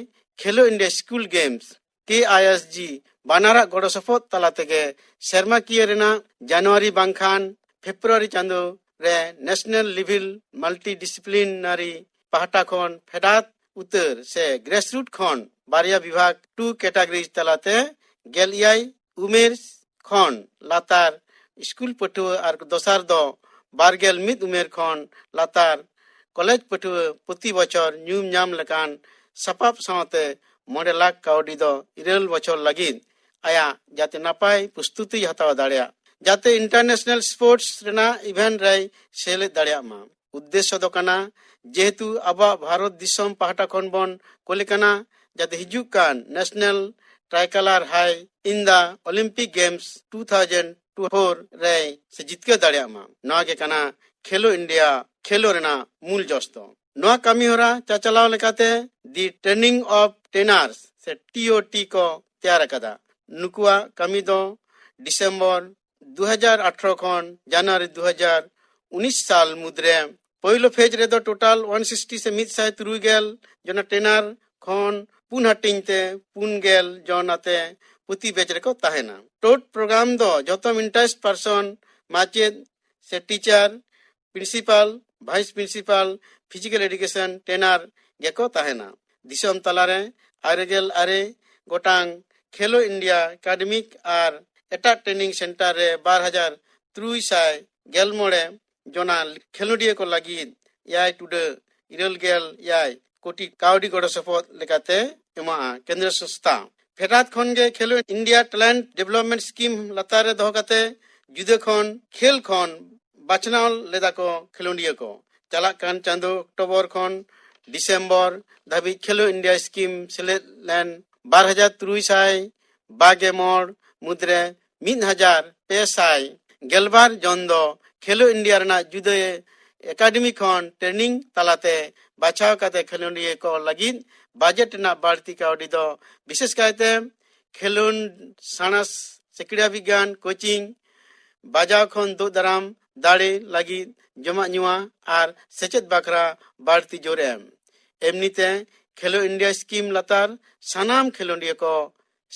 Khelo India school games, K I S G, ᱵᱟᱱᱟᱨᱟᱜ ᱜᱚᱲᱚ ᱥᱚᱯᱚᱦᱚᱫ ᱛᱟᱞᱟ ᱛᱮᱜᱮ ᱥᱮᱨᱢᱟᱠᱤᱭᱟᱹ ᱨᱮᱱᱟᱜ ᱡᱟᱱᱩᱣᱟᱨᱤ ᱵᱟᱝᱠᱷᱟᱱ ᱯᱷᱮᱵᱽᱨᱩᱣᱟᱨᱤ ᱪᱟᱸᱫᱳ ᱨᱮ ᱱᱮᱥᱱᱟᱞ ᱞᱮᱵᱷᱮᱞ ᱢᱟᱞᱴᱤ ᱰᱤᱥᱤᱯᱞᱤᱱᱟᱨᱤ ᱯᱟᱦᱴᱟ ᱠᱷᱚᱱ ᱯᱷᱮᱰᱟᱛ ᱩᱛᱟᱹᱨ ᱥᱮ ᱜᱨᱮᱥᱨᱩᱴ ᱠᱷᱚᱱ ᱵᱟᱨᱭᱟ ᱵᱤᱵᱷᱟᱜᱽ ᱴᱩ ᱠᱮᱴᱟᱜᱚᱨᱤᱡᱽ ᱛᱟᱞᱟᱛᱮ ᱜᱮᱞ ᱮᱭᱟᱭ ᱩᱢᱮᱨ ᱠᱷᱚᱱ ᱞᱟᱛᱟᱨ ᱥᱠᱩᱞ ᱯᱟᱹᱴᱷᱩᱣᱟᱹ ᱟᱨ ᱫᱚᱥᱟᱨ ᱫᱚ ᱵᱟᱨᱜᱮᱞ ᱢᱤᱫ ᱩᱢᱮᱨ ᱠᱷᱚᱱ ᱞᱟᱛᱟᱨ ᱠᱚᱞᱮᱡᱽ ᱯᱟᱹᱴᱷᱩᱣᱟᱹ ᱯᱨᱚᱛᱤ ᱵᱚᱪᱷᱚᱨ ᱧᱩᱢ ᱧᱟᱢ ᱞᱮᱠᱟᱱ ᱥᱟᱯᱟᱵ ᱥᱟᱶᱛᱮ ᱢᱚᱬᱮ ᱞᱟᱠᱷ ᱠᱟᱹᱣᱰᱤ ᱫᱚ ᱤᱨᱟᱹᱞ ᱵᱚᱪᱷᱚᱨ ᱞᱟᱹᱜᱤᱫ ᱟᱭᱟᱜ ᱡᱟᱛᱮ ᱱᱟᱯᱟᱭ ᱯᱨᱚᱥᱛᱩᱛᱤᱭ ᱦᱟᱛᱟᱣ ᱫᱟᱲᱮᱭᱟᱜ, ᱡᱟᱛᱮ ᱤᱱᱴᱟᱨᱱᱮᱥᱱᱟᱞ ᱥᱯᱳᱨᱴᱥ ᱨᱮᱱᱟᱜ ᱤᱵᱷᱮᱱᱴ ᱨᱮᱭ ᱥᱮᱞᱮᱫ ᱫᱟᱲᱮᱭᱟᱜ ᱢᱟ᱾ ᱩᱫᱽᱫᱮᱥᱥᱚ ᱫᱚ ᱠᱟᱱᱟ, ᱡᱮᱦᱮᱛᱩ ᱟᱵᱚᱣᱟᱜ ᱵᱷᱟᱨᱚᱛ ᱫᱤᱥᱚᱢ ᱯᱟᱦᱴᱟ ᱠᱷᱚᱱ ᱵᱚᱱ ᱠᱩᱞᱮ ᱠᱟᱱᱟ, ᱡᱟᱛᱮ ᱦᱤᱡᱩᱜ ᱠᱟᱱ ᱱᱮᱥᱱᱟᱞ ᱴᱨᱟᱭᱠᱟᱞᱟᱨ ᱦᱟᱭ in the Olympic games two thousand two four ᱨᱮᱭ ᱥᱮ ᱡᱤᱛᱠᱟᱹᱨ ᱫᱟᱲᱮᱭᱟᱜ ᱢᱟ᱾ ᱱᱚᱣᱟ ᱜᱮ ᱠᱟᱱᱟ ᱠᱷᱮᱞᱳ ᱤᱱᱰᱤᱭᱟ ᱠᱷᱮᱞᱳ ᱨᱮᱱᱟᱜ ᱢᱩᱞ ᱡᱚᱥ ᱫᱚ᱾ ᱱᱚᱣᱟ ᱠᱟᱹᱢᱤ ᱦᱚᱨᱟ ᱪᱟᱪᱟᱞᱟᱣ ᱞᱮᱠᱟᱛᱮ ᱫᱤ ᱴᱨᱮᱱᱤᱝ ᱚᱯᱷ ᱴᱨᱮᱱᱟᱨᱥ ᱥᱮ ᱴᱤ ᱳ ᱴᱤ ᱠᱚ ᱛᱮᱭᱟᱨ ᱟᱠᱟᱫᱟ᱾ ᱱᱩᱠᱩᱣᱟᱜ ᱠᱟᱹᱢᱤ ᱫᱚ ᱰᱤᱥᱮᱢᱵᱚᱨ ᱫᱩ ᱦᱟᱡᱟᱨ ᱟᱴᱷᱨᱚ ᱠᱷᱚᱱ ᱡᱟᱱᱩᱣᱟᱨᱤ ᱫᱩ ᱦᱟᱡᱟᱨ ᱩᱱᱤᱥ ᱥᱟᱞ ᱢᱩᱫᱽᱨᱮ᱾ ᱯᱳᱭᱞᱳ ᱯᱷᱮᱡᱽ ᱨᱮᱫᱚ ᱴᱳᱴᱟᱞ ᱚᱣᱟᱱ ᱥᱤᱠᱥᱴᱤ ᱥᱮ ᱢᱤᱫ ᱥᱟᱭ ᱛᱩᱨᱩᱭ ᱜᱮᱞ ᱡᱚᱱᱟ ᱴᱨᱮᱱᱟᱨ ᱠᱷᱚᱱ ᱯᱩᱱ ᱦᱟᱹᱴᱤᱧ ᱛᱮ ᱯᱩᱱ ᱜᱮᱞ ᱡᱚᱱ ᱟᱛᱮ ᱯᱨᱚᱛᱤ ᱵᱮᱪ ᱨᱮᱠᱚ ᱛᱟᱦᱮᱱᱟ᱾ ᱴᱳᱴ ᱯᱨᱳᱜᱨᱟᱢ ᱫᱚ ᱡᱚᱛᱚ ᱤᱱᱴᱟᱨᱮᱥᱴ ᱯᱟᱨᱥᱚᱱ, ᱢᱟᱪᱮᱫ ᱥᱮ teacher, principal, vice principal, physical education trainer ᱜᱮᱠᱚ ᱛᱟᱦᱮᱱᱟ᱾ ᱫᱤᱥᱚᱢ ᱛᱟᱞᱟᱨᱮ ᱟᱨᱮ ᱜᱮᱞ ᱟᱨᱮ ᱜᱚᱴᱟᱝ ᱠᱷᱮᱞᱳ ᱤᱱᱰᱤᱭᱟ ᱮᱠᱟᱰᱮᱢᱤᱠ ᱟᱨ ᱮᱴᱟᱜ ᱴᱨᱮᱱᱤᱝ ᱥᱮᱱᱴᱟᱨ ᱨᱮ ᱵᱟᱨ ᱦᱟᱡᱟᱨ ᱛᱩᱨᱩᱭ ᱥᱟᱭ ᱜᱮᱞ ᱢᱚᱬᱮ ᱡᱚᱱᱟ ᱠᱷᱮᱞᱳᱰᱤᱭᱟᱹ ᱠᱚ ᱞᱟᱹᱜᱤᱫ ᱮᱭᱟᱭ ᱴᱩᱰᱟᱹᱜ ᱤᱨᱟᱹᱞ ᱜᱮᱞ ᱮᱭᱟᱭ ᱠᱳᱴᱤ ᱠᱟᱹᱣᱰᱤ ᱜᱚᱲᱚ ᱥᱚᱯᱚᱦᱚᱫ ᱞᱮᱠᱟᱛᱮ ᱮᱢᱟᱜᱼᱟ ᱠᱮᱱᱫᱨᱚ ᱥᱚᱝᱥᱛᱷᱟ᱾ ᱯᱷᱮᱰᱟᱛ ᱠᱷᱚᱱ ᱜᱮ ᱠᱷᱮᱞᱳ ᱤᱱᱰᱤᱭᱟ ᱴᱮᱞᱮᱱᱴ ᱰᱮᱵᱷᱞᱚᱯᱢᱮᱱᱴ ᱥᱠᱤᱢ ᱞᱟᱛᱟᱨ ᱨᱮ ᱫᱚᱦᱚ ᱠᱟᱛᱮ ᱡᱩᱫᱟᱹ ᱠᱷᱚᱱ ᱠᱷᱮᱞ ᱠᱷᱚᱱ ᱵᱟᱪᱷᱱᱟᱣ ᱞᱮᱫᱟ ᱠᱚ ᱠᱷᱮᱞᱳᱰᱤᱭᱟᱹ ᱠᱚ᱾ ᱪᱟᱞᱟᱜ ᱠᱟᱱ ᱪᱟᱸᱫᱳ ᱚᱠᱴᱳᱵᱚᱨ ᱠᱷᱚᱱ ᱰᱤᱥᱮᱢᱵᱚᱨ ᱫᱷᱟᱹᱵᱤᱡ ᱠᱷᱮᱞᱳ ᱤᱱᱰᱤᱭᱟ ᱥᱠᱤᱢ ᱥᱮᱞᱮᱫ ᱞᱮᱱ ᱵᱟᱨ ᱦᱟᱡᱟᱨ ᱛᱩᱨᱩᱭ ᱥᱟᱭ ᱵᱟᱜᱮ ᱢᱚᱬ ᱢᱩᱫᱽᱨᱮ ᱢᱤᱫ ᱦᱟᱡᱟᱨ ᱯᱮ ᱥᱟᱭ ᱜᱮᱞᱵᱟᱨ ᱡᱚᱱ ᱫᱚ ᱠᱷᱮᱞᱳ ᱤᱱᱰᱤᱭᱟ ᱨᱮᱱᱟᱜ ᱡᱩᱫᱟᱹ ᱮᱠᱟᱰᱮᱢᱤ ᱠᱷᱚᱱ ᱴᱨᱮᱱᱤᱝ ᱛᱟᱞᱟᱛᱮ ᱵᱟᱪᱷᱟᱣ ᱠᱟᱛᱮ ᱠᱷᱮᱞᱳᱰᱤᱭᱟᱹ ᱠᱚ ᱞᱟᱹᱜᱤᱫ ᱵᱟᱡᱮᱴ ᱨᱮᱱᱟᱜ ᱵᱟᱹᱲᱛᱤ ᱠᱟᱹᱣᱰᱤ ᱫᱚ ᱵᱤᱥᱮᱥ ᱠᱟᱭᱛᱮ ᱠᱷᱮᱞᱳᱰ ᱥᱟᱬᱮᱥ, ᱥᱤᱠᱲᱟ ᱵᱤᱜᱽᱜᱟᱱ, ᱠᱳᱪᱤᱝ, ᱵᱟᱡᱟᱣ ᱠᱷᱚᱱ ᱫᱩᱜ ᱫᱟᱨᱟᱢ ᱫᱟᱲᱮ ᱞᱟᱹᱜᱤᱫ ᱡᱚᱢᱟᱜ ᱧᱩᱣᱟᱜ ᱟᱨ ᱥᱮᱪᱮᱫ ᱵᱟᱠᱷᱨᱟ ᱵᱟᱹᱲᱛᱤ ᱡᱳᱨ ᱮᱢ᱾ ᱮᱢᱱᱤᱛᱮ ᱠᱷᱮᱞᱳ ᱤᱱᱰᱤᱭᱟ ᱥᱠᱤᱢ ᱞᱟᱛᱟᱨ ᱥᱟᱱᱟᱢ ᱠᱷᱮᱞᱳᱰᱤᱭᱟᱹ ᱠᱚ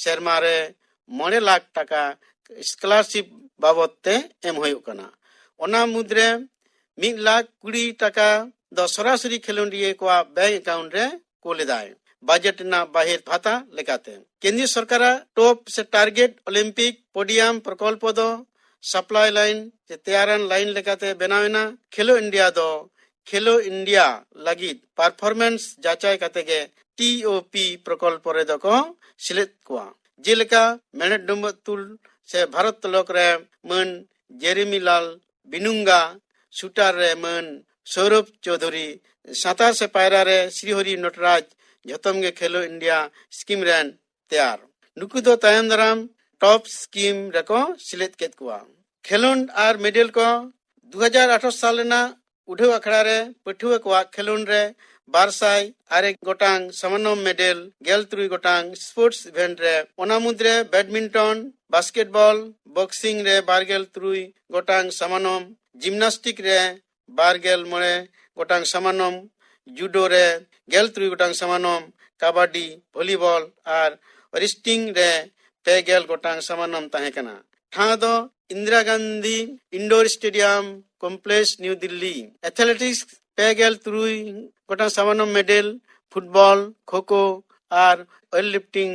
ᱥᱮᱨᱢᱟ ᱨᱮ ᱢᱚᱬᱮ ᱞᱟᱠᱷ ᱴᱟᱠᱟ ᱥᱠᱚᱞᱟᱨᱥᱤᱯ ᱵᱟᱵᱚᱫ ᱛᱮ ᱮᱢ ᱦᱩᱭᱩᱜ ᱠᱟᱱᱟ᱾ ᱚᱱᱟ ᱢᱩᱫᱽᱨᱮ ᱢᱤᱫ ᱞᱟᱠᱷ ᱠᱩᱲᱤ ᱴᱟᱠᱟ ᱫᱚ ᱥᱚᱨᱟᱥᱚᱨᱤ ᱠᱷᱮᱞᱳᱰᱤᱭᱟᱹ ᱠᱚᱣᱟᱜ ᱵᱮᱝᱠ ᱮᱠᱟᱣᱩᱱᱴ ᱨᱮ ᱠᱩᱞ ᱮᱫᱟᱭ, ᱵᱟᱡᱮᱴ ᱨᱮᱱᱟᱜ ᱵᱟᱦᱤᱨ ᱵᱷᱟᱛᱟ ᱞᱮᱠᱟᱛᱮ᱾ ᱠᱮᱱᱫᱨᱤᱭᱚ ᱥᱚᱨᱠᱟᱨᱟᱜ ᱴᱚᱯ ᱥᱮ ᱴᱟᱨᱜᱮᱴ ᱚᱞᱤᱢᱯᱤᱠ ᱯᱳᱰᱤᱭᱟᱢ ᱯᱨᱚᱠᱚᱞᱯᱚ ᱫᱚ ᱥᱟᱯᱞᱟᱭ ᱞᱟᱭᱤᱱ ᱥᱮ ᱛᱮᱭᱟᱨᱟᱱ ᱞᱟᱭᱤᱱ ᱞᱮᱠᱟᱛᱮ ᱵᱮᱱᱟᱣ ᱮᱱᱟ᱾ ᱠᱷᱮᱞᱳ ᱤᱱᱰᱤᱭᱟ ᱫᱚ ᱠᱷᱮᱞᱳ ᱤᱱᱰᱤᱭᱟ ᱞᱟᱹᱜᱤᱫ ᱯᱟᱨᱯᱷᱚᱨᱢᱮᱱᱥ ᱡᱟᱪᱟᱭ ᱠᱟᱛᱮ ᱜᱮ ᱴᱤ ᱳ ᱯᱤ ᱯᱨᱚᱠᱚᱞᱯᱚ ᱨᱮᱫᱚ ᱠᱚ ᱥᱮᱞᱮᱫ ᱠᱚᱣᱟ᱾ ᱡᱮᱞᱮᱠᱟ ᱢᱮᱬᱦᱮᱫ ᱰᱩᱢᱵᱩᱜ ᱛᱩᱞ ᱥᱮ ᱵᱷᱟᱨᱚᱛ ᱛᱚᱞᱚᱠ ᱨᱮ ᱢᱟᱹᱱ ᱡᱮᱨᱮᱢᱤ ᱞᱟᱞ ᱵᱤᱱᱩᱝᱜᱟ, ᱥᱩᱴᱟᱨ ᱨᱮ ᱢᱟᱹᱱ ᱥᱚᱨᱚᱵ ᱪᱳᱣᱫᱷᱩᱨᱤ, ᱥᱟᱸᱛᱟᱨ ᱥᱮ ᱯᱟᱭᱨᱟ ᱨᱮ ᱥᱨᱤᱦᱚᱨᱤ ᱱᱚᱴᱨᱟᱡᱽ, ᱡᱷᱚᱛᱚᱢ ᱜᱮ ᱠᱷᱮᱞᱳ ᱤᱱᱰᱤᱭᱟ ᱥᱠᱤᱢ ᱨᱮᱱ ᱛᱮᱭᱟᱨ᱾ ᱱᱩᱠᱩ ᱫᱚ ᱛᱟᱭᱚᱢ ᱫᱟᱨᱟᱢ ᱴᱚᱯ ᱥᱠᱤᱢ ᱨᱮᱠᱚ ᱥᱮᱞᱮᱫ ᱠᱮᱫ ᱠᱚᱣᱟ᱾ ᱠᱷᱮᱞᱳᱰ ᱟᱨ ᱢᱮᱰᱮᱞ ᱠᱚ ᱫᱩ ᱦᱟᱡᱟᱨ ᱟᱴᱷᱟᱨᱚ ᱥᱟᱞ ᱨᱮᱱᱟᱜ ᱩᱰᱷᱟᱹᱣ ᱟᱠᱷᱲᱟ ᱨᱮ ᱯᱟᱹᱴᱷᱩᱣᱟᱹ ᱠᱚᱣᱟᱜ ᱠᱷᱮᱞᱳᱰ ᱨᱮ ᱵᱟᱨ ᱥᱟᱭ ᱟᱨᱮ ᱜᱚᱴᱟᱝ ᱥᱟᱢᱟᱱᱚᱢ ᱢᱮᱰᱮᱞ, ᱜᱮᱞ ᱛᱩᱨᱩᱭ ᱜᱚᱴᱟᱝ ᱥᱯᱳᱨᱴᱥ ᱤᱵᱷᱮᱱᱴ ᱨᱮ, ᱚᱱᱟ ᱢᱩᱫᱽᱨᱮ ᱵᱮᱰᱢᱤᱱᱴᱚᱱ, ᱵᱟᱥᱠᱮᱴᱵᱚᱞ, ᱵᱚᱠᱥᱤᱝ ᱨᱮ ᱵᱟᱨ ᱜᱮᱞ ᱛᱩᱨᱩᱭ ᱜᱚᱴᱟᱝ ᱥᱟᱢᱟᱱᱚᱢ, ᱡᱤᱢᱱᱟᱥᱴᱤᱠ ᱨᱮ ᱵᱟᱨ ᱜᱮᱞ ᱢᱚᱬᱮ ᱜᱚᱴᱟᱝ ᱥᱟᱢᱟᱱᱚᱢ, ᱡᱩᱰᱳ ᱨᱮ ᱜᱮᱞ ᱛᱩᱨᱩᱭ ᱜᱚᱴᱟᱝ ᱥᱟᱢᱟᱱᱚᱢ, ᱠᱟᱵᱟᱰᱤ, ᱵᱷᱚᱞᱤᱵᱚᱞ ᱟᱨ ᱨᱮᱥᱴᱤᱝ ᱨᱮ ᱯᱮ ᱜᱮᱞ ᱜᱚᱴᱟᱝ ᱥᱟᱢᱟᱱᱚᱢ ᱛᱟᱦᱮᱸ ᱠᱟᱱᱟ᱾ ᱴᱷᱟᱶ ᱫᱚ Indira Gandhi indoor stadium complex, new Delhi. Athletics ᱯᱮ ᱜᱮᱞ ᱛᱩᱨᱩᱭ ᱜᱚᱴᱟᱝ ᱥᱟᱢᱟᱱᱚᱢ ᱢᱮᱰᱮᱞ, ᱯᱷᱩᱴᱵᱚᱞ, ᱠᱷᱳ ᱠᱷᱳ ᱟᱨ ᱳᱭᱮᱴ ᱞᱤᱯᱷᱴᱤᱝ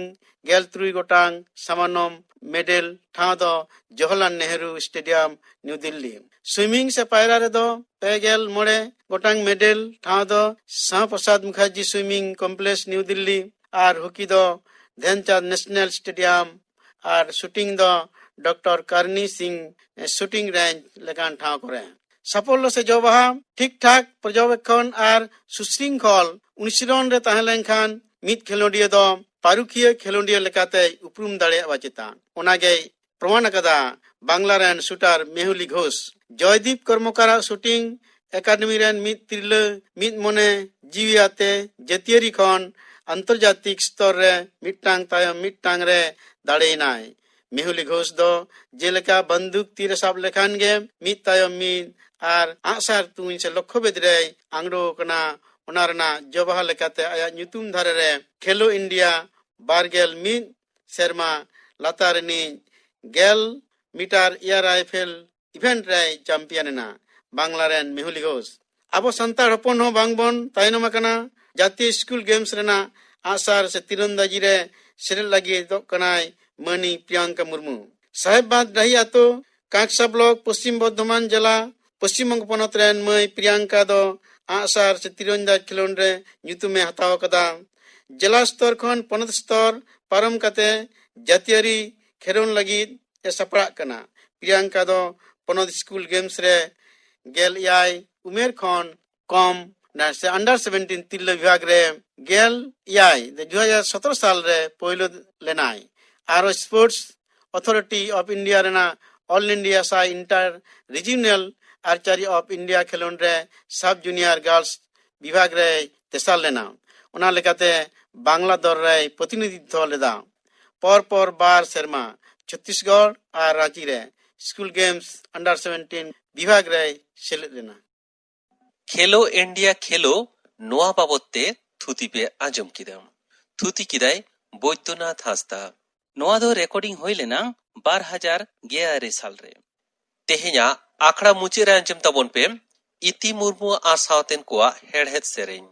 ᱜᱮᱞ ᱛᱩᱨᱩᱭ ᱜᱚᱴᱟᱝ ᱥᱟᱢᱟᱱᱚᱢ ᱢᱮᱰᱮᱞ᱾ ᱴᱷᱟᱶ ᱫᱚ Jawaharlal Nehru stadium, new Delhi. Swimming ᱥᱮ ᱯᱟᱭᱨᱟ ᱨᱮᱫᱚ ᱯᱮ ᱜᱮᱞ ᱢᱚᱬᱮ ᱜᱚᱴᱟᱝ ᱢᱮᱰᱮᱞ ᱴᱷᱟᱶ ᱫᱚ Shyama Prasad Mukherjee swimming complex, new Delhi ᱟᱨ ᱦᱚᱠᱤ ᱫᱚ ᱫᱷᱮᱱᱪᱟᱸᱫᱽ ᱱᱮᱥᱱᱟᱞ ᱥᱴᱮᱰᱤᱭᱟᱢ ᱟᱨ ᱥᱩᱴᱤᱝ ᱫᱚ doctor Karni Singh shooting range ᱞᱮᱠᱟᱱ ᱴᱷᱟᱶ ᱠᱚᱨᱮ᱾ ᱥᱟᱯᱷᱚᱞᱞᱚ ᱥᱮ ᱡᱚᱵᱟᱦᱟ ᱴᱷᱤᱠ ᱴᱷᱟᱠ ᱯᱨᱚᱡᱚᱵᱮᱠᱠᱷᱚᱱ ᱟᱨ ᱥᱩᱥᱨᱤᱝᱠᱷᱚᱞ ᱚᱱᱩᱥᱤᱨᱚᱱ ᱨᱮ ᱛᱟᱦᱮᱸ ᱞᱮᱱᱠᱷᱟᱱ ᱢᱤᱫ ᱠᱷᱮᱞᱳᱰᱤᱭᱟᱹ ᱫᱚ ᱯᱟᱹᱨᱩᱠᱷᱤᱭᱟᱹ ᱠᱷᱮᱞᱳᱰᱤᱭᱟᱹ ᱞᱮᱠᱟᱛᱮᱭ ᱩᱯᱨᱩᱢ ᱫᱟᱲᱮᱭᱟᱜᱼᱟ ᱪᱮᱛᱟᱱ᱾ ᱚᱱᱟᱜᱮᱭ ᱯᱨᱚᱢᱟᱱ ᱟᱠᱟᱫᱟ ᱵᱟᱝᱞᱟ ᱨᱮᱱ ᱥᱩᱴᱟᱨ ᱢᱮᱦᱩᱞᱤ ᱜᱷᱳᱥ᱾ ᱡᱚᱭᱫᱤᱯ ᱠᱚᱨᱢᱚᱠᱟᱨᱟᱜ ᱥᱩᱴᱤᱝ ᱮᱠᱟᱰᱮᱢᱤ ᱨᱮᱱ ᱢᱤᱫ ᱛᱤᱨᱞᱟᱹ ᱢᱤᱫ ᱢᱚᱱᱮ ᱡᱤᱣᱤ ᱟᱛᱮ ᱡᱟᱹᱛᱤᱭᱟᱹᱨᱤ ᱠᱷᱚᱱ ᱟᱱᱛᱚᱨᱡᱟᱛᱤᱠ ᱥᱛᱚᱨ ᱨᱮ ᱢᱤᱫᱴᱟᱝ ᱛᱟᱭᱚᱢ ᱢᱤᱫᱴᱟᱝ ᱨᱮ ᱫᱟᱲᱮᱭᱮᱱᱟᱭ᱾ ᱢᱮᱦᱩᱞᱤ ᱜᱷᱳᱥ ᱫᱚ ᱡᱮᱞᱮᱠᱟ ᱵᱟᱱᱫᱩᱠ ᱛᱤᱨᱮ ᱥᱟᱵ ᱞᱮᱠᱷᱟᱱ ᱜᱮ ᱢᱤᱫ ᱛᱟᱭᱚᱢ ᱢᱤᱫ ᱟᱨ ᱟᱜᱼᱥᱟᱨ ᱛᱩᱧ ᱥᱮ ᱞᱚᱠᱠᱷᱚᱵᱷᱮᱫ ᱨᱮᱭ ᱟᱝᱲᱳ ᱟᱠᱟᱱᱟ, ᱚᱱᱟ ᱨᱮᱱᱟᱜ ᱡᱚᱵᱟᱦᱟ ᱞᱮᱠᱟᱛᱮ ᱟᱭᱟᱜ ᱧᱩᱛᱩᱢ ᱫᱷᱟᱨᱮ ᱨᱮ ᱠᱷᱮᱞᱳ ᱤᱱᱰᱤᱭᱟ ᱵᱟᱨ ᱜᱮᱞ ᱢᱤᱫ ᱥᱮᱨᱢᱟ ᱞᱟᱛᱟᱨ ᱨᱤᱱᱤᱡ ᱜᱮᱞ ᱢᱤᱴᱟᱨ ᱮᱭᱟᱨ ᱨᱟᱭᱯᱷᱮᱞ ᱤᱵᱷᱮᱱᱴ ᱨᱮᱭ ᱪᱟᱢᱯᱤᱭᱟᱱ ᱮᱱᱟ ᱵᱟᱝᱞᱟ ᱨᱮᱱ ᱢᱮᱦᱩᱞᱤ ᱜᱷᱳᱥ᱾ ᱟᱵᱚ ᱥᱟᱱᱛᱟᱲ ᱦᱚᱯᱚᱱ ᱦᱚᱸ ᱵᱟᱝᱵᱚᱱ ᱛᱟᱭᱱᱚᱢ ᱟᱠᱟᱱᱟ᱾ ᱡᱟᱹᱛᱤᱭᱟᱹ ᱥᱠᱩᱞ ᱜᱮᱢᱥ ᱨᱮᱱᱟᱜ ᱟᱜᱼᱥᱟᱨ ᱥᱮ ᱛᱤᱨᱚᱱᱫᱟᱡᱤ ᱨᱮ ᱥᱮᱞᱮᱫ ᱞᱟᱹᱜᱤᱫᱚᱜ ᱠᱟᱱᱟᱭ ᱢᱟᱹᱱᱤ ᱯᱨᱤᱭᱟᱝᱠᱟ ᱢᱩᱨᱢᱩ᱾ ᱥᱟᱦᱮᱵᱽᱵᱟᱸᱫᱽ ᱰᱟᱹᱦᱤ ᱟᱛᱳ, ᱠᱟᱸᱠᱥᱟ ᱵᱞᱚᱠ, ᱯᱚᱥᱪᱤᱢ ᱵᱚᱨᱫᱷᱚᱢᱟᱱ ᱡᱮᱞᱟ, ᱯᱚᱥᱪᱤᱢ ᱵᱚᱝᱜᱚ ᱯᱚᱱᱚᱛ ᱨᱮᱱ ᱢᱟᱹᱭ ᱯᱨᱤᱭᱟᱝᱠᱟ ᱫᱚ ᱟᱜᱼᱥᱟᱨ ᱥᱮ ᱛᱤᱨᱚᱱᱫᱟᱡ ᱠᱷᱮᱞᱳᱰ ᱨᱮ ᱧᱩᱛᱩᱢᱮ ᱦᱟᱛᱟᱣ ᱟᱠᱟᱫᱟ᱾ ᱡᱮᱞᱟ ᱥᱛᱚᱨ ᱠᱷᱚᱱ ᱯᱚᱱᱚᱛ ᱥᱛᱚᱨ ᱯᱟᱨᱚᱢ ᱠᱟᱛᱮ ᱡᱟᱹᱛᱤᱭᱟᱹᱨᱤ ᱠᱷᱮᱞᱳᱰ ᱞᱟᱹᱜᱤᱫ ᱮ ᱥᱟᱯᱲᱟᱜ ᱠᱟᱱᱟ᱾ ᱯᱨᱤᱭᱟᱝᱠᱟ ᱫᱚ ᱯᱚᱱᱚᱛ ᱥᱠᱩᱞ ᱜᱮᱢᱥ ᱨᱮ ᱜᱮᱞ ᱮᱭᱟᱭ ᱩᱢᱮᱨ ᱠᱷᱚᱱ ᱠᱚᱢ ᱥᱮ under seventeen ᱛᱤᱨᱞᱟᱹ ᱵᱤᱵᱷᱟᱜᱽ ᱨᱮ ᱜᱮᱞ ᱮᱭᱟᱭ ᱫᱩ ᱦᱟᱡᱟᱨ ᱥᱚᱛᱨᱚ ᱥᱟᱞ ᱨᱮ ᱯᱳᱭᱞᱳ ᱞᱮᱱᱟᱭ᱾ ᱟᱨᱚ Sports Authority of India ᱨᱮᱱᱟᱜ All India Shy Inter Regional Archery of India ᱠᱷᱮᱞᱳᱰ ᱨᱮ sub junior girls ᱵᱤᱵᱷᱟᱜᱽ ᱨᱮᱭ ᱛᱮᱥᱟᱨ ᱞᱮᱱᱟ᱾ ᱚᱱᱟ ᱞᱮᱠᱟᱛᱮ ᱵᱟᱝᱞᱟ ᱫᱚᱞ ᱨᱮᱭ ᱯᱨᱚᱛᱤᱱᱤᱫᱷᱤᱛᱣᱚ ᱞᱮᱫᱟ᱾ ᱯᱚᱨ ᱯᱚᱨ ᱵᱟᱨ ᱥᱮᱨᱢᱟ ᱪᱷᱚᱛᱛᱤᱥᱜᱚᱲ ᱟᱨ ᱨᱟᱸᱪᱤ ᱨᱮ ᱥᱠᱩᱞ ᱜᱮᱢᱥ under seventeen ᱵᱤᱵᱷᱟᱜᱽ ᱨᱮᱭ ᱥᱮᱞᱮᱫ ᱞᱮᱱᱟ᱾ ᱠᱷᱮᱞᱳ ᱤᱱᱰᱤᱭᱟ ᱠᱷᱮᱞᱳ, ᱱᱚᱣᱟ ᱵᱟᱵᱚᱛ ᱛᱮ ᱛᱷᱩᱛᱤ ᱯᱮ ᱟᱸᱡᱚᱢ ᱠᱮᱫᱟ᱾ ᱛᱷᱩᱛᱤ ᱠᱮᱫᱟᱭ ᱵᱳᱭᱫᱚᱱᱟᱛᱷ ᱦᱟᱸᱥᱫᱟ᱾ ᱱᱚᱣᱟ ᱫᱚ ᱨᱮᱠᱚᱨᱰᱤᱝ ᱦᱩᱭ ᱞᱮᱱᱟ ᱵᱟᱨ ᱦᱟᱡᱟᱨ ᱜᱮᱞ ᱟᱨᱮ ᱥᱟᱞ ᱨᱮ᱾ ᱛᱮᱦᱮᱧᱟᱜ ᱟᱠᱷᱲᱟ ᱢᱩᱪᱟᱹᱫ ᱨᱮ ᱟᱸᱡᱚᱢ ᱛᱟᱵᱚᱱ ᱯᱮ ᱤᱛᱤ ᱢᱩᱨᱢᱩ ᱟᱨ ᱥᱟᱶᱛᱮᱱ ᱠᱚᱣᱟᱜ ᱦᱮᱲᱦᱮᱫ ᱥᱮᱨᱮᱧ᱾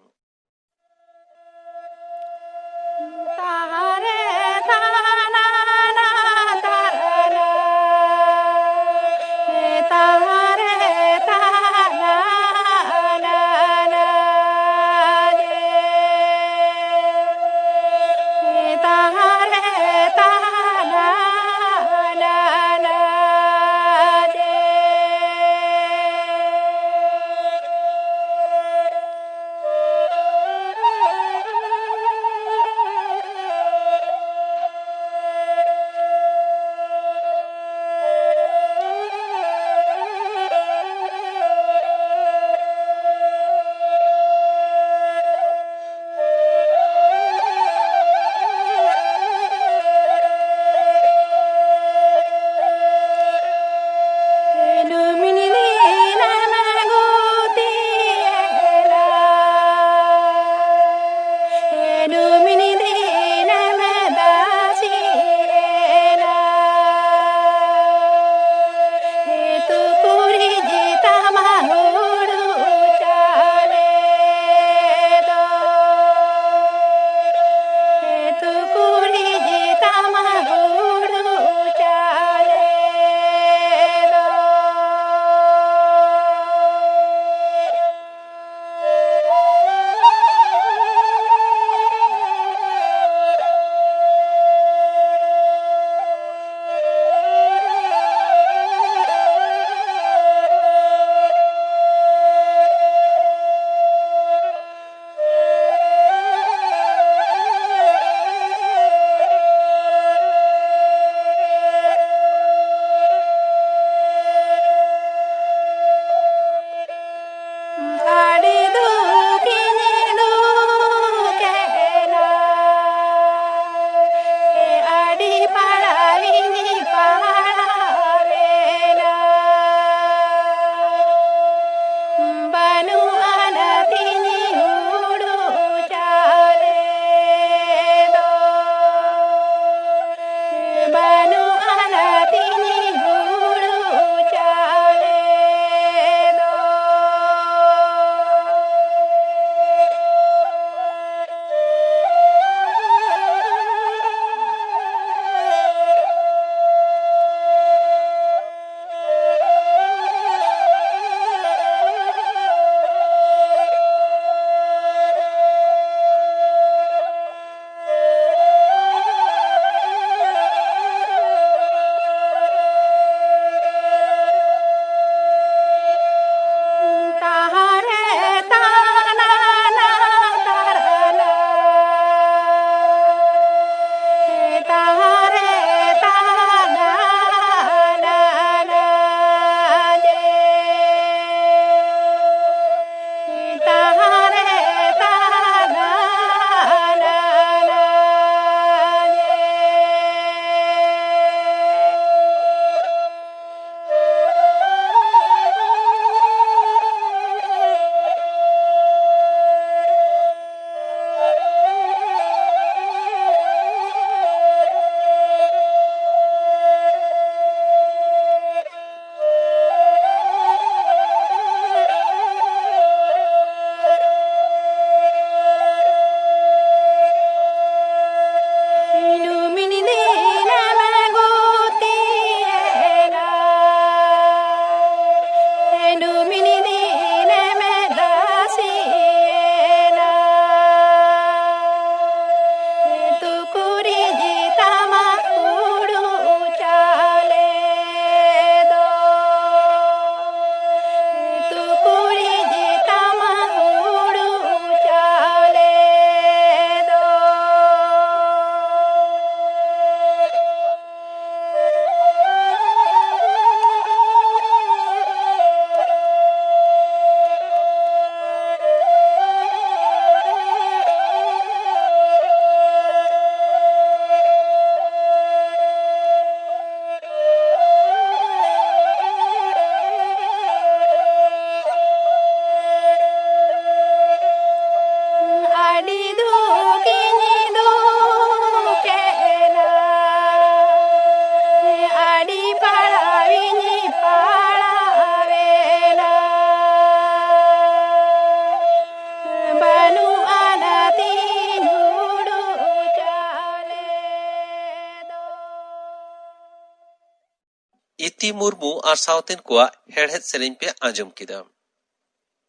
ᱢᱩᱨᱢᱩ ᱟᱨ ᱥᱟᱶᱛᱮᱱ ᱠᱚᱣᱟᱜ ᱦᱮᱲᱦᱮᱫ ᱥᱮᱨᱮᱧ ᱯᱮ ᱟᱸᱡᱚᱢ ᱠᱮᱫᱟ᱾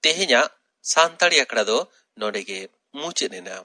ᱛᱮᱦᱮᱧᱟᱜ ᱥᱟᱱᱛᱟᱲᱤ ᱟᱠᱷᱲᱟ ᱫᱚ ᱱᱚᱰᱮ ᱜᱮ ᱢᱩᱪᱟᱹᱫ ᱮᱱᱟ᱾